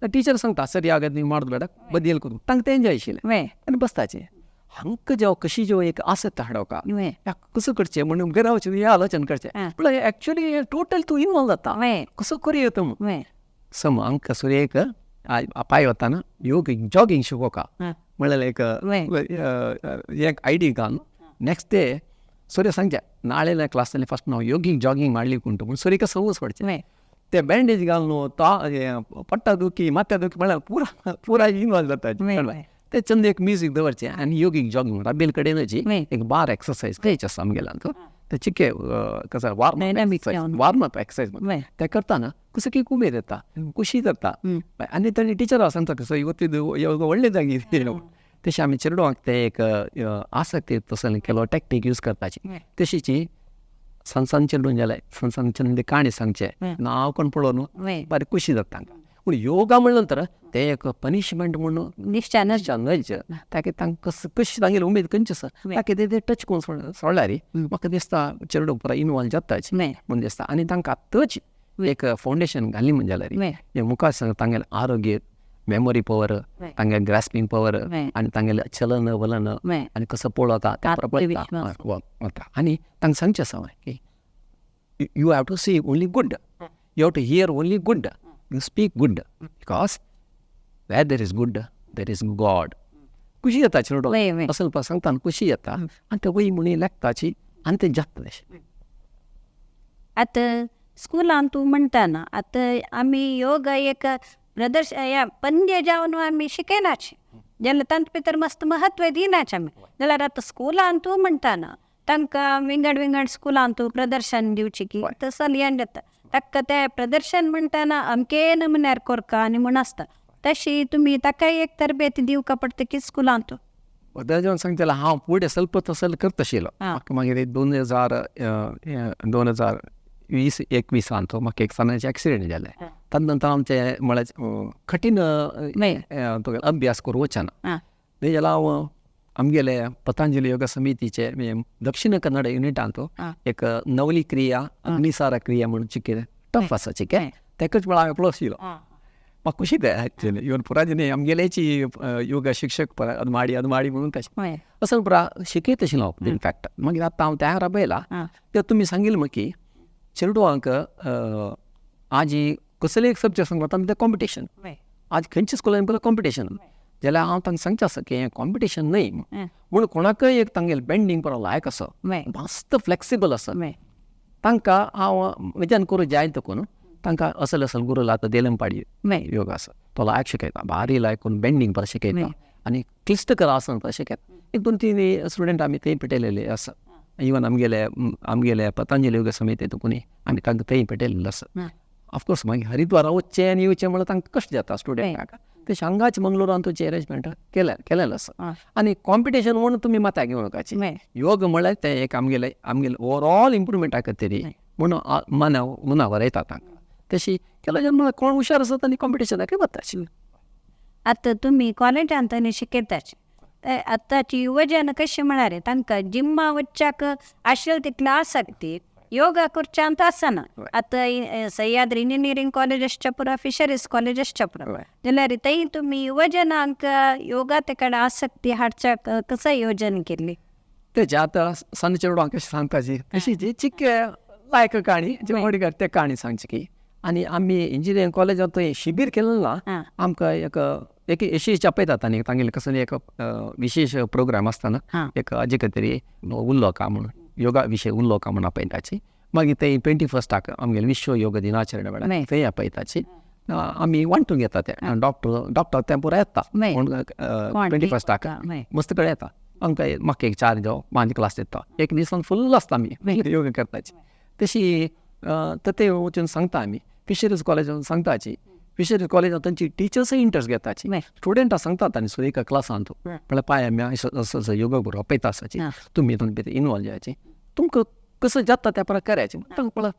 टिचर सांगता सर या ನೀವು ಮಾಡೋದು ಬೇಡ बदियल करूं तांकां तें एन्जॉय आशिल्लें आनी बसताचें. हांकां जेव कशी जेव एक आसत हाडोवका कसो करचें म्हणून घरा वचून हें आलोचन करचें, पूण एक्चुअली टोटल तूं इनवॉल्व जाता कसो करूं येता म्हूण. सम हांकां सुरेक पांय वताना योग जॉगिंग शिकोवका म्हणल्यार एक एक आयडी घालून ನೆಕ್ಸ್ಟ್ ಡೇ ಸೂರ್ಯ सांगचे ನಾಳೆ ಕ್ಲಾಸ್ನಲ್ಲಿ ಫಸ್ಟ್ ನಾವು ಯೋಗಿಂಗ್ ಜಾಗಿಂಗ್ ಮಾಡ್ಲಿಕ್ಕೆ ಉಂಟು म्हूण सूर्यका संवस पडचें. ते बँडेज घालून तो पट्टा दुखी माथ्या दुखी म्हळ्यार पुरा पुरा इनवॉल्व जाता. ते चंद एक म्युजीक दवरचें आनी योगीक जॉगिंग रबेल कडेनच एक बार एक्सरसायज खंयच आसा आमगेल्यान ते चिके कसो वार्म वार्म अप एक्सरसायज ते करतना कसो की उमेद येता, खुशी जाता. आनी ताणी टिचर सांगता कसो ಇವತ್ತಿದ್ದು ಯೋಗ ಒಳ್ಳೇದಾಗಿದೆ. तशें आमी चेडवांक ते एक आसक्ती तसो केलो टॅक्टीक यूज करपाची. तशीची सान सान चेडूं जाल्यार सान सान चेडूं काणी सांगचें नांव कोण पळोवन बारी खुशी जाता तांकां. पूण योगा म्हणलें नंतर तें एक पनिशमेंट म्हणून न्हयच, ताका तांकां कशी तांगेली उमेद खंयची आसा ताका ते टच करून सोडल्यार म्हाका दिसता चेडूं पुरा इनवॉल्व जाताच म्हूण दिसता. आनी तांकां आत्तांच एक फावंडेशन घाली म्हण जाल्यार मुखार सांग तांगेलें आरोग्य, मेमोरी पवर, तांगेलें ग्रास्पिंग पवर आनी तांगेलें चलन वलन आनी कसो पळोवता तें वता. आनी तांकां सांगचें आसा की you have to see only good, you have to hear only good, you speak good, because where there is good there is God. खुशी जाता चेडो असो सांगता खुशी जाता आनी ते वय म्हणी लेखताची आनी तें जाता तशें. आतां स्कुलान तूं म्हणटा ना आतां आमी योग एक प्रदर्श ह्या पंद्य जावन आमी शिकयनाच जाल्यार तांचे भितर मस्त महत्व दिनाच आमी. जाल्यार आतां स्कुलान तूं म्हणटा ना तांकां विंगड विंगड स्कुलान तूं प्रदर्शन दिवचें की तसो हें जाता ताका तें प्रदर्शन म्हणटाना अमके नमुन्यार कोरका आनी म्हूण आसता तशी तुमी ताकाय एक तरबेती दिवका पडटा की स्कुलान तूं. जेवन सांगताले हांव फुडें ಸ್ವಲ್ಪ तसो करता आशिल्लो. म्हाका मागीर 2000 2021 म्हाका एक सानाचें एक्सिडेंट जालें. ताजे नंतर आमचें म्हळ्यार कठीण अभ्यास करूं वचना. तें जाल्यार हांव आमगेले पतंजली योग समितीचे दक्षिण कन्नड युनिटांत एक नवली क्रिया अग्निसार क्रिया म्हणून चिके टफ आसा चिके तेकाच म्हळ्यार हांव एकलो आशिल्लो. म्हाका खुशी तें एक्चुअली इवन पुरा न्ही आमगेलेची योग शिक्षक पुरा अदमाडी अदमाडी म्हणून तशें असो पुरा शिकयत आशिल्लो हांव इनफॅक्ट. मागीर आतां हांव तयार राबयला ते तुमी सांगिल्लें म्हाका चेडवांक आजी कसलें एक सब्जॅक्ट सांगता आमी तें कॉम्पिटिशन आज खंयच्या स्कुलान पळय कॉम्पिटिशन जाल्यार हांव तांकां सांगचें आसा की हें कॉम्पिटिशन न्हय म्हूण कोणाकय एक तांगेलें बेंडींग बरो लायक आसा मस्त फ्लॅक्सिबल आसा तांकां हांव म्हज्यान करूं जाय तकून तांकां असल असल गुरू आतां देलमपाडी योग आसा तो लायक शिकयता भारी लायक करून बेंडींग बरें शिकयता आनी क्लिश्ट आसन बरें शिकयता. एक 2-3 स्टुडंट आमी थंय पेटयलेले आसा. इवन आमगेले आमगेले पतंजली योग समिती तुकून आमी तांकां थंय पेटयलेले आसा. ऑफकोर्स मागीर हरिद्वारा वचचें आनी येवचें म्हळ्यार तांकां कश्ट जाता स्टुडंटाक. तशें हांगाच मंगळुरान तुमचें एरेंजमेंट केलें केलेलें आसा. आनी कॉम्पिटिशन म्हणून तुमी माथ्याक घेवं नाकाची. योग म्हळ्यार तें एक आमगेलें आमगेलें ओवरऑल इम्प्रुवमेंटा खातीर म्हणून मना मनावर येता तांकां. तशी केलो जाल्यार म्हळ्यार कोण हुशार आसा आनी कॉम्पिटिशनाक वता. आतां तुमी कॉलेजांत आनी शिकयताची आतांची युवजन कशें म्हळ्यार तांकां जिम्मा वच्च्याक आशिल्ले तितली आसक्ती योगा करच्यांत आसना. आतां सह्याद्री इंजिनियरींग कॉलेज आसच्या पुरो फिशरीज कॉलेज आसच्या पुरो जाल्यार थंय तुमी युवजनांक योगा ते कडेन आसक्ती हाडच्याक कसो योजन केल्ली? तेजें आतां सन्न चेडवांक कशें सांगताची तशी जी चिके लायक काणी जी व्हड ते काणी सांगची की आनी आमी इंजिनियरींग कॉलेजांत थंय शिबीर केलें ना आमकां एक एक विशेश आपयतात आनी तांगेलें कसलें एक विशेश प्रोग्राम आसतना एक हाजे खातीर उल्लो का म्हणून योगा विशय उल्लो का म्हणून आपयताची. मागीर थंय 21 आमगेलें विश्व योग दिनाचरण वेळार थंय आपयताची. आमी वांटून घेता ते डॉक्टर डॉक्टर तें पुराय येता पूण 21 मस्त कडेन येता आमकां म्हाका एक 4 जावं 5 क्लास दिता एक दिसान फुल्ल आसता आमी योगा करताची. तशी तर ते वचून सांगता आमी फिशरीज कॉलेजान सांगताची. फिशरीज कॉलेजान तांची टिचर्सय इंट्रस्ट घेताची. स्टुडंटां सांगतात आनी सो एका क्लासांत म्हळ्यार पाय आमी असो असो योगा गुरू आपयता आसाची तुमी हितून भितर इनवॉल्व जायाची तुमकां कसो जाता त्या प्रकार करायचें तांकां पळय.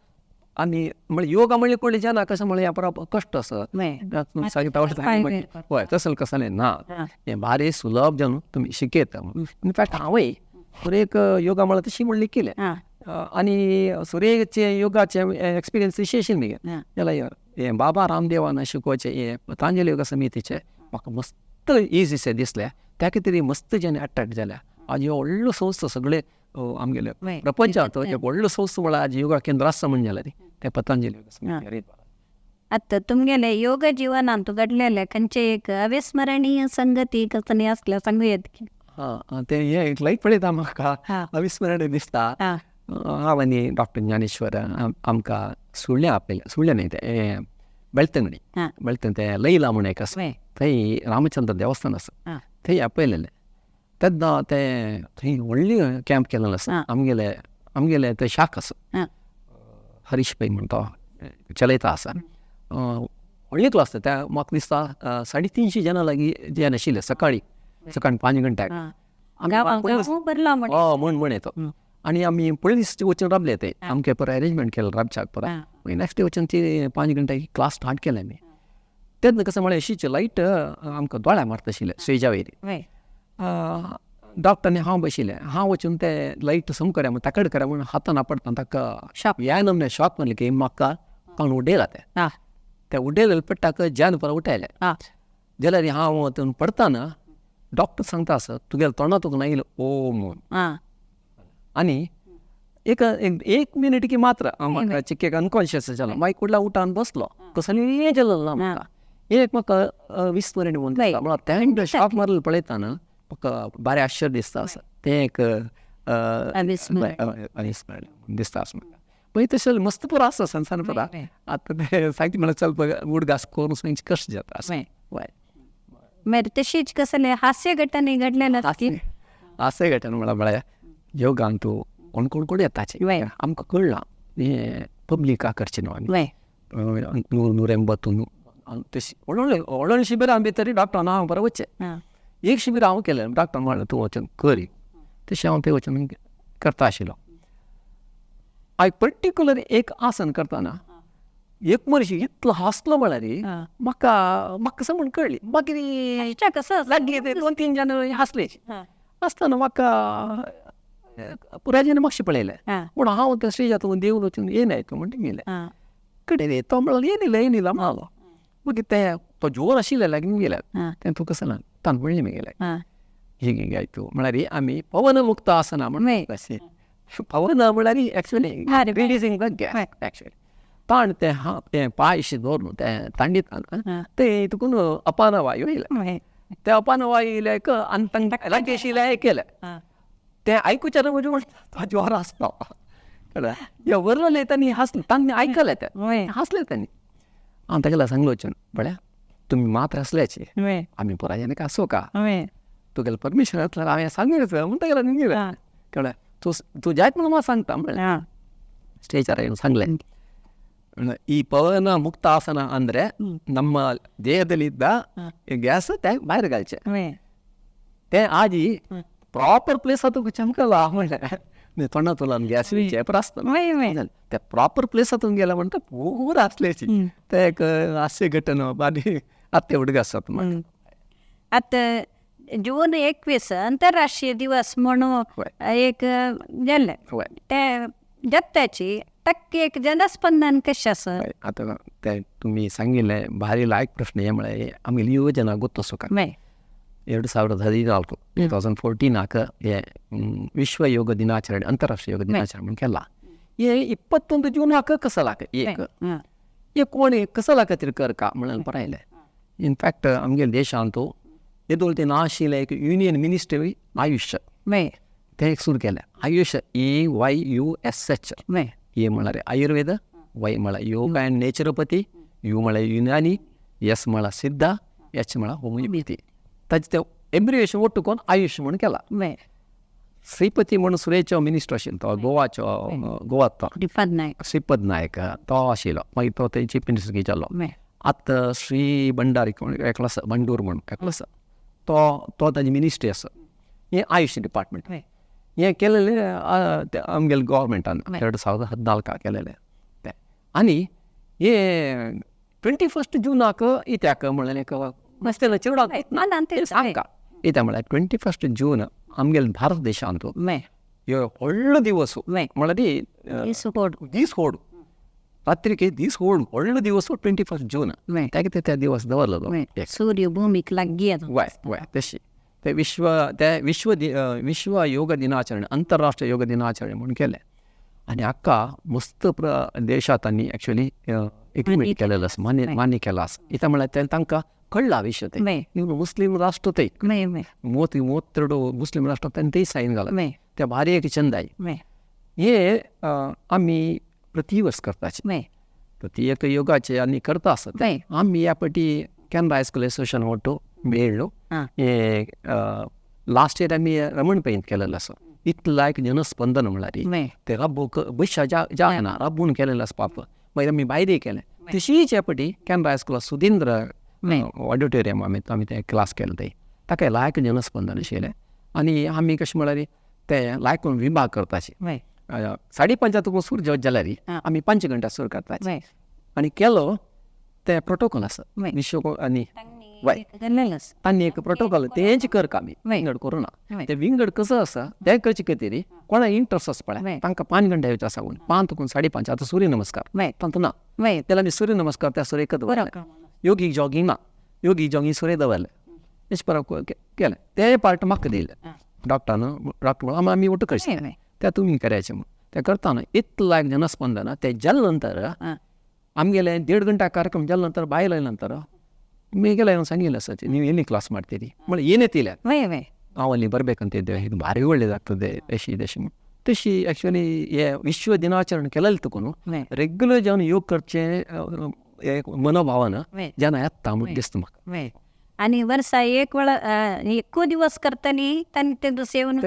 आनी म्हळ्यार योगा म्हणल्यार कोण जाणा कशें म्हळ्यार हें पुरो कश्ट आसा सांगता हय तसलें कसलें ना हें भारी सुलभ जावन तुमी शिकयता. इनफॅक्ट हांवूय सुरेक योगा म्हळ्यार तशी म्हणली केलें आनी सुरेचे योगाचे एक्सपिरियन्स विशेश न्ही जाल्यार हें बाबा रामदेवान शिकोवचें हें पतंजली योग समितीचें म्हाका मस्त इजी शें दिसलें. त्या खातीर मस्त जेन्ना अट्रॅक्ट जाल्या. आज ह्यो व्हडलो संस्था सगळे आमगेले प्रपंचांत एक व्हडलो संस्था म्हळ्यार आज योगा केंद्र आसा म्हण जाल्यार तें पतंजली योग समिती. आतां तुमगेले योग जिवनांत घडलेलें खंयचें एक अविस्मरणीय संगती कसली आसल्यार सांगू येत की? हां तें हें एक लायक पळयता म्हाका अविस्मरणीय दिसता. हांव आनी डॉक्टर ज्ञानेश्वर आमकां सुळ्ळें आपयलें सुळ्ळें न्हय तें बेळतंगडी बेळतंगडी तें लैला म्हूण एक आसा थंय रामचंद्र देवस्थान आसा थंय आपयलेलें. तेन्ना तें थंय व्हडली कॅम्प केलेलो आसा आमगेले आमगेले थंय शाख आसा हरीश पै म्हण तो चलयता आसा. व्हडली क्लास त्या म्हाका दिसता 350 जाणां लागीं जें आशिल्लें सकाळीं सकाळीं 5 घंट्याक म्हण म्हण येतो. आनी आमी पयलीं दीस वचून राबले ते आमकां परा एरेंजमेंट केलें राबच्याक परा. मागीर नॅक्स्ट डे वचून ती 5 घंट्याक क्लास स्टार्ट केलें आमी. तेन्ना कशें म्हळ्यार अशीच लायट आमकां दोळ्या मारता आशिल्ले स्टेजा वयर. डॉक्टर आनी हांव बशिल्लें हांव वचून ते लायट सम करा म्हण ताकड करा म्हूण हातान आपडटा ताका ह्या नमने शॉक मारलें की म्हाका कोण उडयला तें तें उडयलें पडटाक ज्यान परत उठयलें जाल्यार हांव थंय पडटाना डॉक्टर सांगता आसा तुगेल्या तोंडा तुका नायलो ओ म्हूण. आनी एक एक मिनीट की मात्र म्हाका चिक्केक अनकॉन्शियस जालो. मागीर कुडला उठान बसलो कसलें जालें ना म्हाका एक म्हाका विस्मरण म्हणून दिसता म्हळ्यार तें शॉक मारलें पळयतना म्हाका बरें आश्चर्य दिसता आसा तें एक अविस्मरण दिसता आसा म्हाका. पळय तशें मस्त पुरो आसा संवसार पुरा आतां तें सांगता म्हळ्यार चल उडगास करून सांगचें कशें जाता आसा. हय मागीर तशीच कसलें हास्य घटना घडलेलें हास्य घटना म्हळ्यार म्हळ्यार योगान तूं कोण कोण कोण येताचे आमकां कळ्ळां हें पब्लिका करचें न्हू आमी 180 तशी व्हडले व्हडले शिबिरां भितर डॉक्टरान हांव बरें वचचें. एक शिबीर हांव केलें डॉक्टरान म्हणलें तूं वचून कर तशें हांव थंय वचून करता आशिल्लो. हांव पर्टिक्युलर एक आसन करतना एक मनीस इतलो हांसलो म्हळ्यार म्हाका म्हाका समज कळ्ळी. मागीर कसं लागली ते दोन तीन जाण हांसले. आसतना म्हाका पुराय मातशें पळयलें पूण हांव त्या स्टेजांत देंवन वचून येयनाय तूं म्हणटा गेलें कडेन तो म्हणलो येयनिಲ್ಲ येयनिಲ್ಲ म्हणलो. मागीर ते तो जोर आशिल्ले लागीं गेले तें तुका कसं तान म्हणलें गेलें हिगे हिगे आयतू म्हळ्यार आमी पवन मुक्त आसना म्हण अशें पवन म्हळ्यार एक्चुअली रिलीजींग the gas actually ताण तें हा तें पांय अशें दवरून तें तांडीत तें तुकून अपान वायू येयलें. ते अपान वायू येयले आनी तांकां लागीं आशिल्लें केलें तें आयकुचें म्हजें म्हणटा तो जोर आसता कळ्ळें. हे वरले तांणी हांसलें तांणी आयकलें तें हांसलें तांणी. हांव ताका सांगलो वचून पळया तुमी मात्र हांसल्याचे आमी पुराय हांसो का तुगेलें परमिशन आसल्यार हांवें सांगूंक म्हूण तागेलें निगलें कळ्ळें. तूं तूं जायत म्हणून म्हाका सांगता म्हणलें ಸ್ಟೇಜಾರ ಏನು सांगलें. ಈ ಪವನ ಮುಕ್ತ ಆಸನ ಅಂದರೆ ನಮ್ಮ ದೇಹದಲ್ಲಿದ್ದ ಗ್ಯಾಸ್ भायर घालचें तें आजी प्रॉपर प्लेस तुका चमकला म्हणलें तोंडा तुलान गॅस चेपर आसता ते प्रॉपर प्लेस हातून गेला म्हणटा पूरा आसल्याची ते एक हास्य घटना बारी आत्ते हुडग आसात. आतां जून 21 अंतरराष्ट्रीय दिवस म्हणून एक जालें ते जगताची टक्के एक जनस्पंदन कशें आसा? आतां ते तुमी सांगिल्लें भारी लायक प्रश्न हे म्हळ्यार आमगेली युवजना ಗೊತ್ತು सुका 2014 2014 हे ವಿಶ್ವ ಯೋಗ ದಿನಾಚರಣೆ ಅಂತಾರಾಷ್ಟ್ರೀಯ ಯೋಗ ದಿನಾಚರಣೆ म्हणून केला. हे 21 जूनाक कसलाक एक हे कोण कसला खातीर कर का म्हणून पळयलें. इनफॅक्ट आमगे देशांत येदोळ ते नाशिल्लें एक युनियन मिनिस्ट्री आयुष्य तें एक सुरू केलें. आयुष्य AYUSH ए म्हळ्यार आयुर्वेद, वाय म्हळ्यार योगा अँड नेचरोपॅथी, you म्हळ्यार युनानी, एस म्हळ्यार सिद्धा, एच म्हळ्यार होमिओपॅथी. ताचें तें एब्रिवेशन ಒಟ್ಟು कोन्न आयुष म्हूण केला. श्रीपती म्हूण सुरेचो मिनिस्टर आशिल्लो तो गोवाचो गोवा तो श्रीपद नायक तो आशिल्लो. मागीर तो थंय चीफ मिनिस्टर जालो. आतां श्री भंडारी कोण एकलो आसा बंडूर म्हूण एकलो आसा तो तो ताजी मिनिस्ट्री आसा. हें आयुष डिपार्टमेंट हें केलेलें आमगेले गोवोरमेंटान 2014 केलेलें तें. आनी हे 21 जुनाक इत्याक म्हणलें एक मस्तें चेडवाक सामका कित्याक म्हळ्यार 21 जून आमगेले भारत देशांत ह्यो व्हडलो दिवस म्हळ्यार दीस होड रात्रीक दीस होड व्हडलो दिवस 21 जून ताका ते त्या दिवस दवरलो सूर्य भूमीक लागीं वय वय तशी ते विश्व ते विश्व विश्व योग दिनाचರಣೆ अंतरराष्ट्रीय योग दिनाचರಣೆ म्हणून केलें. आनी हाका मस्त देशांत आनी एक्चुअली एग्रीमेंट केलेलो आसा मान्य मान्य केला आसा. कित्याक म्हळ्यार तें तांकां कळ्ळा विशय ते मुस्लीम राष्ट्र ते 32 मुस्लीम राष्ट्र तांणी तेय सायन घाला ते भारी एक चंदाय. हे आमी प्रतिवर्स करताचे प्रति एक योगाचे आनी करता आसता. आमी ह्या पटी केनरा हायस्कूल एसोसिएशन ಒಟ್ಟು मेळ्ळो हे लास्ट इयर आमी रमण पैन केलेलो आसा. इतलें लायक जनस्पंदन म्हळ्यार ते राबूक बशा जायना राबून केलेलो आसा पाप. मागीर आमी भायरय केलें तशीच ह्या पटी केनरा हायस्कुला सुधींद्र ऑडिटोरियम आमी आमी तें क्लास केलें थंय ताका लायक जनस्पंदन आशिल्लें. आनी आमी कशें म्हळ्यार तें लायक विभाग करताचे 5:30 तुका सुरू जाल्यार आमी 5 घंटा सुरू करताचे आनी केलो तें प्रोटोकॉल आसा विश्व आनी वय तांणी एक प्रोटोकॉल तेंच कर आमी विंगड करुना ते विंगड कसो आसा तें करचे खातीर कोणा इंट्रस्ट आसा पळय तांकां 5 घंटा येवचें आसा म्हणून 5 तुकून 5:30 आतां सूर्य नमस्कार तांतू ना तेन्ना आमी सूर्य नमस्कार त्या सूर्य एकच दवरलें. योगीक जॉगींग ना योगीक जॉगींग सूर्य दवरलें अशें परत केलें तें पार्ट म्हाका दिलें डॉक्टरान डॉक्टर म्हणून आमी ಒಟ್ಟು कळचे ते तुमी करायचें म्हणून तें करतना इतलें लायक जनस्पंदन तें जाले नंतर आमगेलें 1.5 ಗಂಟೆ ಕಾರ್ಯಕ್ರಮ जाले ನಂತರ ಬಾಯಲ್ಲಿ ನಂತರ ಮೇಗೆಲ್ಲ ಏನು ಸಂಗಿಲ್ಲ ಸರ್ ನೀವು ಎಲ್ಲಿ ಕ್ಲಾಸ್ ಮಾಡ್ತೀರಿ म्हळ्यार ಏನೇ ತಿಲ್ಲ ನಾವು ಅಲ್ಲಿ ಬರಬೇಕಂತ ಇದ್ದೇವೆ ಇದು ಭಾರಿ ಒಳ್ಳೇದಾಗ್ತದೆ ತಶಿ ತಶಿ तशी एक्चुअली हे विश्व दिनाचरण केलेलें तुकून रेग्युलर जेवन योग करचें मनोभावान जेन्ना येता म्हूण दिसता म्हाका. आनी वर्सा एक वेळा एकू दिवस करतली तांणी ते सेवन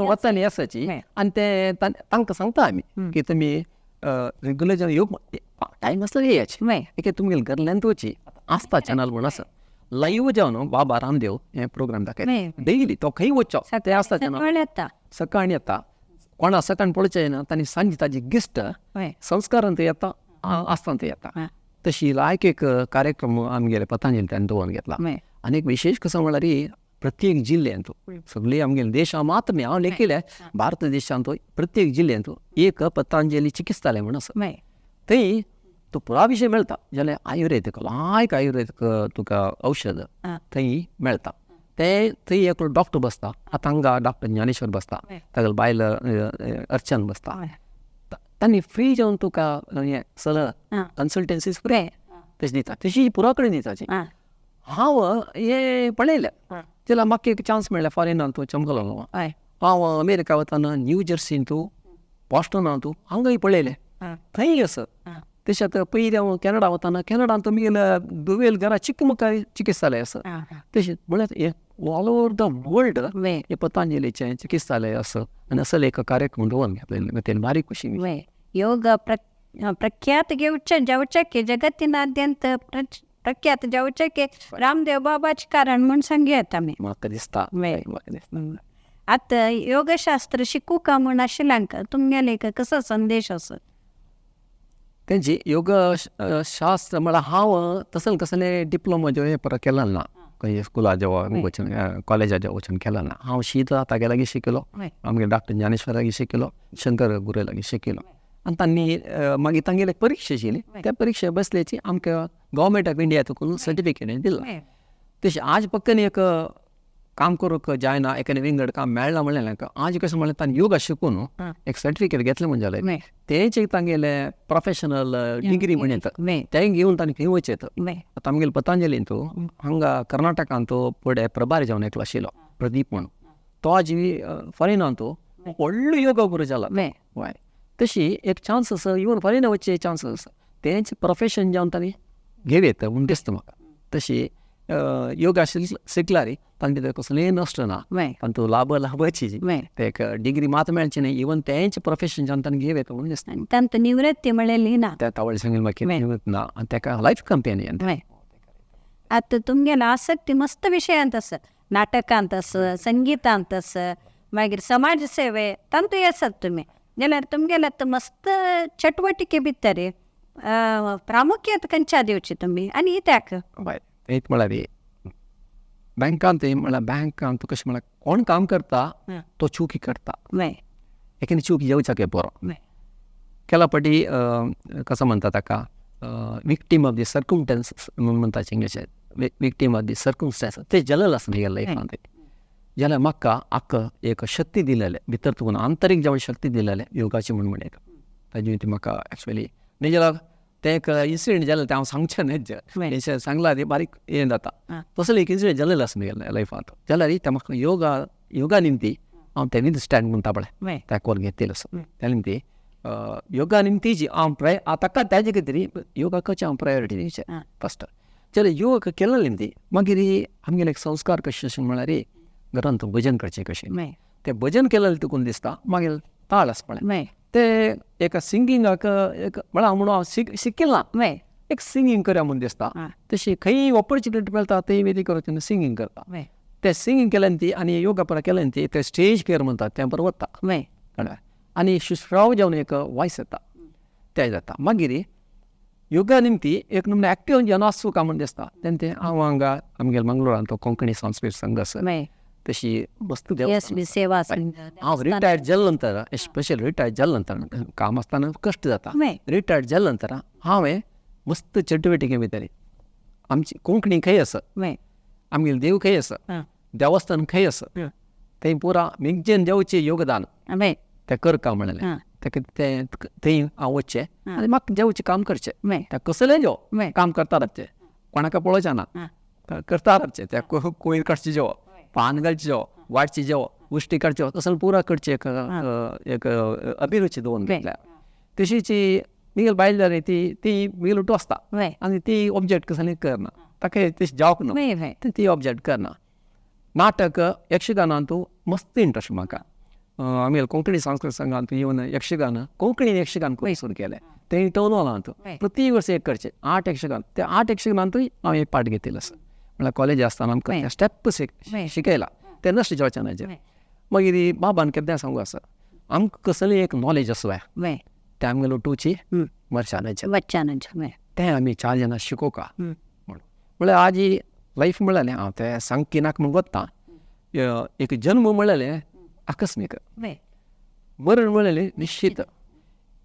वताली आसाची आनी ते तांकां सांगता आमी की तुमी रेग्युलर जेन्ना योग टायम आसल्यार येयाचे एक तुमगेले घरल्यान वची आसता चॅनल म्हूण आसा लायव्ह जावन बाबा रामदेव हे प्रोग्राम दाखयता डेली तो खंय वचचो ते आसता चॅनल सकाळीं येता कोणा सकाळ पळोवचें ना तांणी सांजे ताजी गिश्ट संस्कारांत येता आसतांत येता. तशी लायक एक कार्यक्रम आमगेले पतंजली तांणी दवरून घेतला. आनी एक विशेश कसो म्हळ्यार प्रत्येक जिल्ल्यांत सगळी आमगेले देशा मात्र न्ही, हांव लेखिल्लें भारत देशांत प्रत्येक जिल्ल्यांत एक पतंजली चिकित्सालय म्हूण आसा. थंय तो पुरा विशय मेळटा, जाल्यार आयुर्वेदीक लायक आयुर्वेदीक तुका औषध थंय मेळटा. ते थंय एकलो डॉक्टर बसता, आतां हांगा डॉक्टर ज्ञानेश्वर बसता, तागेले बायल अर्चन बसता. तांणी फ्री जावन तुका हें सलह कन्सल्टन्सी फ्री तशें दिता, तशी पुरा कडेन दिता. हांव हें पळयलें जाल्यार म्हाका एक चान्स मेळ्ळें फॉरेनान तूं चमकलो. हांव अमेरिका वतना न्यू जर्सीन तूं बॉस्टनान तूं हांगाय पळयलें थंय आसा. तशें आतां पयलीं हांव कॅनडा वतना कॅनडान तुमी दुवेल घरा चिक्क मुखार चिकित्सालय आसा. तशें म्हळ्यार हें ऑल ओवर the world हें पतंजलीचें चिकित्सालय आसा आनी असले एक कार्यक्रम दवरून घेतलें तें बारीक खुशी. ಯೋಗ ಪ್ರಖ್ಯಾತ जावचें जगतीनाद्यंत प्रख्यात जावचें रामदेव बाबाचें कारण म्हूण सांगू येता आमी. म्हाका दिसता. आतां योगशास्त्र शिकूका म्हूण आशिल्ल्यांक तुमगेले एक कसो संदेश आसा? तेंची योग शास्त्र म्हळ्यार हांव तसले कसले डिप्लोमा जो हें परत केलो ना, खंय स्कुला जेवा वचून कॉलेजा वचून केलो ना. हांव शीत तागे लागीं शिकलो, आमगे डॉक्टर ज्ञानेश्वरा लागीं शिकलो, शंकर गुरू लागीं शिकलो. आनी तांणी मागीर तांगेली परिक्षा आशिल्ली, त्या परिक्षा बसल्याची आमकां गव्हर्मेंट ऑफ इंडिया तुका सर्टिफिकेट दिलां. तशें आज पक्कन एक काम करूंक जायना, एकाने विंगड काम मेळना म्हणलें आज कशें म्हणलें तांणी योगा शिकून एक सर्टिफिकेट घेतलें म्हण जालें तेंच एक तांगेले प्रोफेशनल डिग्री म्हण येता, तें घेवन तांणी खंय वचें. आतां आमगेले पतंजलींत हांगा कर्नाटकांत फुडें प्रभारी जावन एकलो आशिल्लो प्रदीप म्हूण, तो आज फॉरेनांत व्हडलो योगा गुरू जाला. हय, तशी एक चान्स आसा, इवन फॉरेना वचचे चान्स आसा, तेंच प्रोफेशन जावन तांणी घेवं म्हूण दिसता म्हाका. तशी योगा शिकल्यार तांचे भितर कसलेंय नश्ट ना, तांतूं लाभ लाभाची ते एक डिग्री मात मेळची न्ही, इवन तेंच प्रोफेशन जावन तांणी घेवं येता म्हूण दिसता. तांतूं निवृत्ती म्हणलेली ना, त्या तावळ सांगलें म्हाका निवृत्त ना, आनी ताका लायफ कंपेनियन. आतां तुमगेलो आसक्ती मस्त विशयांत आसा, नाटकांत आसा, संगितांत आसा, मागीर समाज सेवे तांतूय आसात तुमी, जाल्यार तुमगेले आतां मस्त चटवटिके भितर प्रामुख्यात खंयच्या दिवची तुमी आनी कित्याक? एक म्हळ्यार बँकांत म्हळ्यार बँकांत कशें म्हळ्यार कोण काम करता तो चुकी करता, एकेन चूक येवच्याक बरो केला पटी कसो म्हणटा ताका विक्टीम ऑफ the circumstance म्हणटा इंग्लिशांत, विक्टीम ऑफ the circumstance ते जालेलें आसा म्हगेल्या लायफांत. जाल्यार म्हाका आक्क एक शक्ती दिलेलें भितर तुका आंतरीक जेवण शक्ती दिलेलें योगाची म्हूण म्हणटा ताजी ती म्हाका एक्चुअली न्ही जाल्यार तें एक इन्सिडंट जालें तें हांव सांगचें न्हय, सांगलां ती बारीक हें जाता. तसलें एक इन्सिडंट जालेलें आसा म्हगेल्या लायफांत, जाल्यार तें म्हाका योगा योगा निमती हांव तें निमतां स्टँड म्हणटा पळय त्या कोर घेतिल्लें आसा. त्या निमती योगा निमती जी हांव ताका ताजे खातीर योगाकच हांव प्रायोरिटी दिवचें फस्ट. जाल्यार योग केलो निमती मागीर आमगेले एक संस्कार कशें अशें म्हळ्यार घरांत भजन करचें कशें, तें भजन केलें तुका दिसता मागीर ताळ आसा पळय ते एका सिंगिंगाक एक म्हळ्यार हांव म्हणून हांव शिकिल्लां एक सिंगींग करया म्हूण दिसता, तशी खंय ऑपॉर्च्युनिटी मेळटा थंय वेदी करता सिंगींग करता. ते सिंगींग केल्यान ती आनी योगा परत केल्यान ती ते स्टेज फियर म्हणटा तें बरें वता कळ्ळें, आनी शुश्राव जावन एक वॉयस येता तें जाता. मागीर योगा निमती एक नमुने एक्टिव जन आसूं काय म्हूण दिसता तेन्ना तें हांव हांगा आमगेल्या मंगळुरांत तो कोंकणी संस्कृत संघ आसा तशी वस्तू सेवा. हांव रिटायर्ड जाले नंतर स्पेशल रिटायर्ड जाले नंतर काम आसतना कश्ट जाता, रिटायर्ड जाले नंतर हांवें मस्त चटुवटिके भितर आमची कोंकणी खंय आसा, आमगेले देव खंय आसा, देवस्थान खंय आसा, थंय पुरा मिगजेन देवचें योगदान तें करका म्हणलें ताका तें थंय हांव वचचें आनी म्हाका देवचें काम करचें, तें कसलें जेव काम करता रावचें, कोणाक पळोवचें ना, करता रावचें, तें कोयर काडचें जेव, पान घालचें जेव, वाडचें जेव, उश्टी काडचें, तसलें पुरा करचें एक एक अभिरुची दवरून घेतल्या. तशीच म्हगेली बायल जाली ती ती म्हगेली उठो आसता आनी ती ऑब्जेक्ट कसलें करना, ताका तशें जावंक ना, ती ऑब्जेक्ट करना. नाटक यक्षगानांतू मस्त इंट्रस्ट म्हाका, आमगेले कोंकणी सांस्कृतीक संघांत येवन यक्षगान कोंकणी यक्षगान खूब सुरू केलें, तें टर्न ऑनांत प्रति वर्स एक करचें 8 यक्षगान, त्या 8 यक्षगानांतूय हांव एक पार्ट घेतिल्लो आसा. म्हळ्यार कॉलेज आसतना आमकां स्टेप शिकयला तें नश्ट जावचें ना. मागीर बाबान केन्ना सांगू आसा आमकां कसलें एक नॉलेज आसूं जाय तें आमगेलो टूची मरशानाचें वच्चानाचें तें आमी चार जाणां शिकोवका म्हणून. म्हळ्यार आज ही लायफ म्हणलें हांव तें सांगकी नाका म्हूण वता. एक जन्म म्हणलें आकस्मीक, मरण म्हणलें निश्चित.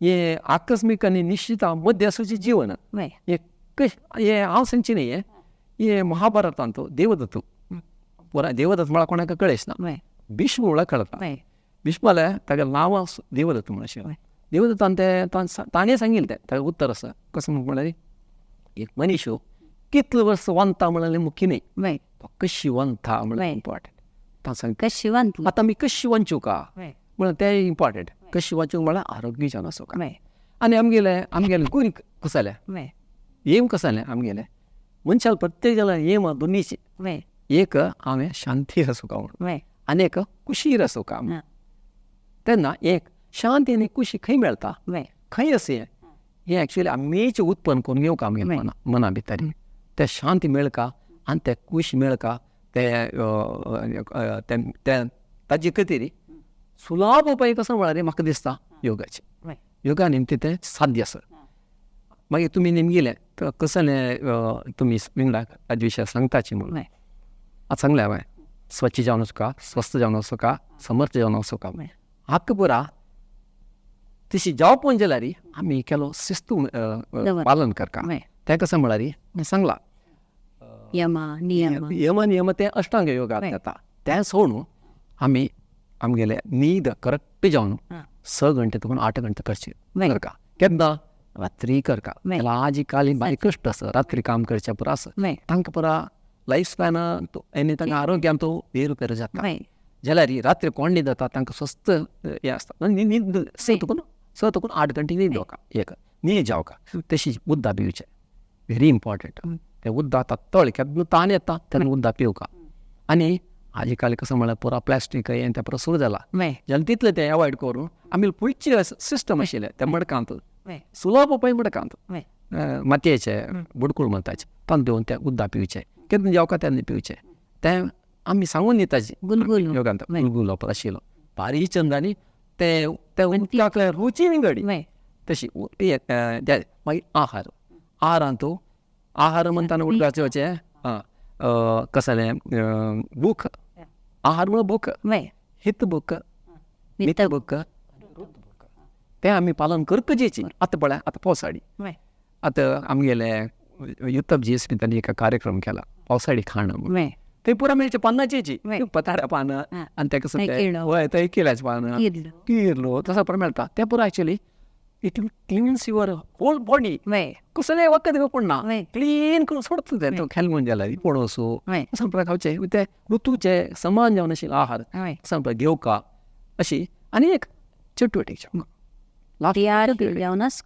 हें आकस्मीक आनी निश्चिता मध्य आसूचें जीवन हें हें हांव सांगचें न्ही. हें महाभारतांत देवदत्त पुराय देवदत्त म्हळ्यार कोणाक कळेच ना, भीष्म म्हळ्यार कळटा. भीष्माले तागेलें नांव देवदत्त म्हूण आशिल्लें. देवदत्तान तें ताणें सांगिल्लें तें ताका उत्तर आसा कसो म्हळ्यार एक मनीस कितले वर्स वंता म्हणलें मुख्य न्ही, तो कशी वंता म्हणल्यार इम्पॉर्टंट. तां सांग कशी वंतली आतां आमी कशी वंचूका म्हणल्यार तें इम्पॉर्टंट. कशी वचूंक म्हळ्यार आरोग्य जावन आसूंक. आनी आमगेलें आमगेलें गुरी कसलें एम कसलें आमगेलें मनशाक प्रत्येक जाणां एम दोनीची. एक हांवें शांती आसूंक म्हणून आनी एक कुशीर आसूंक. तेन्ना एक शांती आनी कुशी खंय मेळटा खंय आसा हें एक्चुअली आमीच उत्पन्न करून घेवंक आमगे मना मना भितर तें शांती मेळका आनी तें कुशी मेळका तें ताजे खातीर सुलभ उपाय कसो म्हळ्यार म्हाका दिसता योगाचें. योगा निमतान तें साध्य आसा. मागीर तुमी नेमगिलें कसलें तुमी विंगडा ताजे विशय सांगताची म्हणून आतां सांगलें हांवें स्वच्छ जावन आसूंका, स्वस्थ जावन आसूंका, समर्थ जावन आसूंका. हक्क पुरा तशी जावप जाल्यार आमी केलो शिस्त पालन करता. तें कशें म्हळ्यार सांगलां यम नियम यम नियम तें अष्टांग योगांत येता. तें सोडून आमी आमगेले न्हीद करेक्ट जावन 6 घंटे तुका 8 घंटे करचे करका. केन्ना रात्री करका. आज काल बारीक कश्ट आसा रात्री काम करचें पुरो आसा तांकां पुरा लायफ स्पॅन आनी तांकां आरोग्यान तो वेरुपेर जाता. जाल्यार रात्री कोण न्हीद जाता तांकां स्वस्थ हें आसता. न्हीद 6 तुकून 8 घंटे न्हीद जावका एक न्हीद जावका. तशी उदक पिवचें व्हेरी इम्पॉर्टंट. तें उदक आतां तळ केन्ना ताण येता तेन्ना उदक पिवका. आनी आज काल कसो म्हळ्यार पुरा प्लास्टीक हें तें पुरो सुरू जाला जाल्यार तितलें तें एवॉयड करून आमी पयचे सिस्टम आशिल्लें तें मडकांत सुलभ उपाय मडकांत मातयेचे बुडकूळ म्हणटाचे तांकां दिवन तें उदक पिवचें केन्ना जावका तेन्ना पिवचें. तें आमी सांगून दिताची गुलगुल योगांत गुलगुल आशिल्लो बारीक चंद आनी तें तें उदकाक रुची विंगडी तशी. मागीर आहार आहारांत आहार म्हणटाना उदकाचें कसलें भूक आहार म्हळ्यार भूक हित भूक मित भूक तें आमी पालन करपाचें. आतां पळय आतां पावसाळी आतां आमगेले युतप जी एस तांणी एक कार्यक्रम केला पावसाळी खाण म्हणून. थंय पुरा मेळचें पानाचेची पताऱ्या पानां आनी तें कसो हय थंय केल्याचें पानां किर्लो तसो पुरो मेळटा. तें पुरो actually it will cleans your whole body. कसलें वखद घेवप पडना क्लीन करून सोडटा तें. तो खेल म्हूण जाल्यार पणसो असो पुरा खावचें ते ऋतूचे समान जावन आशिल्ले आहार असो पुरा घेवका अशी आनी एक चटवटीक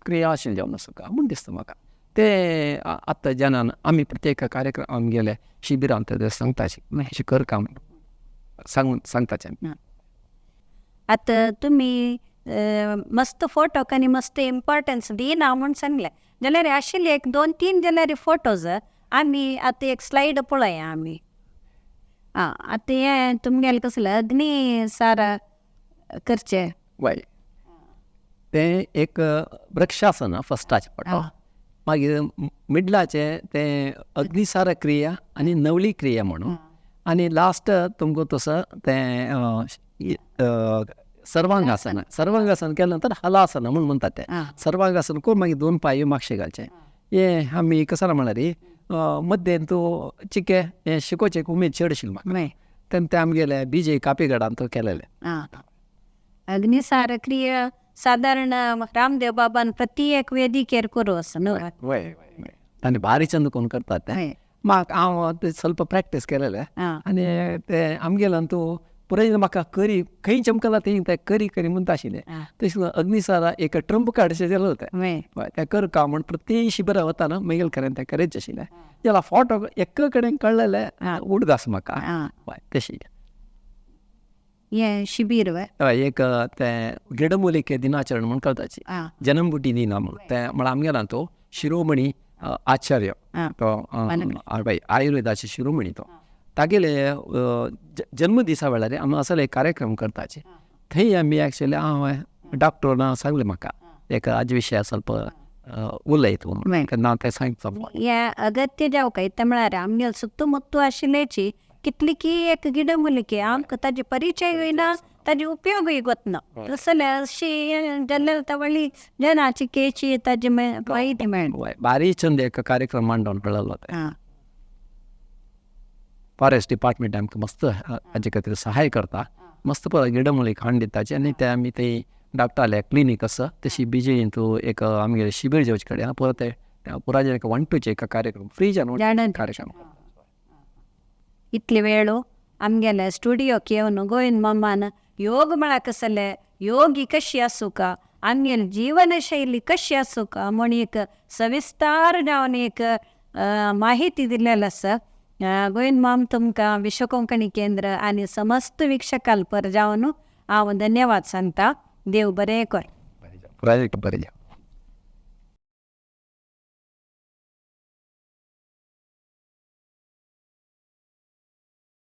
क्रियाशील जावन आसूंका म्हूण दिसता म्हाका. तें आतां जेन्ना आमी प्रत्येक कार्यक्रम आमगेले शिबिरांत ते सांगताची अशें करका म्हणून सांगून सांगताचे. आतां तुमी मस्त फोटोक आनी मस्त इम्पॉर्टन्स दिना म्हूण सांगलें जाल्यार आशिल्ले एक 2-3 जाल्यार फोटोज आमी आतां एक स्लायड पळया आमी. आं आतां हें तुमगेलें कसलें अग्नी सारा करचें वय तें एक वृक्षासन फस्टाचें फोटो. मागीर मिडलाचें तें अग्निसार क्रिया आनी नवली क्रिया म्हणून आनी लास्ट तुमकां तसो तें सर्वांगासन. सर्वांगासन केलें नंतर हलासन म्हणून म्हणटात तें. सर्वांगासन करून मागीर 2 पांय मागशे घालचे. हें आमी कसो म्हळ्यार मद्देन तूं चिके हें शिकोवचें एक उमेद चड आशिल्ली म्हाका तेन्ना तें आमगेलें बीजे कापेगडान तो केलेलें. अग्निसार क्रिया सादारण रामदेव बाबान प्रति एक वेदिकेर करू असो न्हू. वय आनी बारीक चंद कोण करतात तें म्हाका हांव तें ಸ್ವಲ್ಪ प्रॅक्टीस केलेलें आनी तें आमगेल्यान तूं पुराय म्हाका करी खंय चमकला थंय तें करी करी म्हणटा आशिल्लें. तशें अग्निसारा एक ट्रंप कार्ड जालो तें हय तें करका म्हूण प्रत्येक शिबिरां वतना मागीर खरें तें करीच आशिल्लें. जाल्यार फोटो एक कडेन कळ्ळेलें उडगास म्हाका हय तशी. हें शिबीर हय एक तें गिडमुलिके दिनाचरण म्हूण करताची जनमबुटी दिना म्हूण तें म्हळ्यार आमगेला तो शिरोमणी आचार्य तो हय आयुर्वेदाचे शिरोमणी तो तागेले जन्मदिसा वेळार आमी असो एक कार्यक्रम करताचे. थंय आमी एक्चुअली हांव डॉक्टर ना सांगलें म्हाका एक हाजे विशया ಸ್ವಲ್ಪ उलयत म्हणून तेन्ना हांव तें सांगता. हे अगत्य जावं काय म्हळ्यार आमगेले सुत्तुमुत्तू आशिल्ल्याची कितली की एक गिडमुलिके आमकां ताजे परिचयूय ना, ताजे उपयोगूय गोतना. तसले अशी जाल्यार व्हडली जनाची केची ताजी माहिती मेळना. भारी चंद एक कार्यक्रम मांडून मेळ्ळो ते. फॉरेस्ट डिपार्टमेंट आमकां मस्त हाजे खातीर सहाय करता, मस्त पळय गिडमुली हाडून दिताची आनी ते आमी थंय डॉक्टराले क्लिनीक आसा तशी बिजयेंतू एक आमगेले शिबीर जेवचे कडेन परत ते पुराय एक वांटूचे एक कार्यक्रम फ्री जावन कार्यक्रम. इतले वेळो आमगेले स्टुडियोक येवन गोविंद मामान योग म्हळ्यार कसले, योगी कशी आसूका, आमगेली जीवनशैली कशी आसूका म्हूण एक सविस्तार जावन एक माहिती दिल्लेली आसा. गोविंद माम तुमकां विश्व कोंकणी केंद्र आनी समस्त वीक्षकांक पर जावन हांव धन्यवाद सांगता. देव बरें कर. बरें बरें.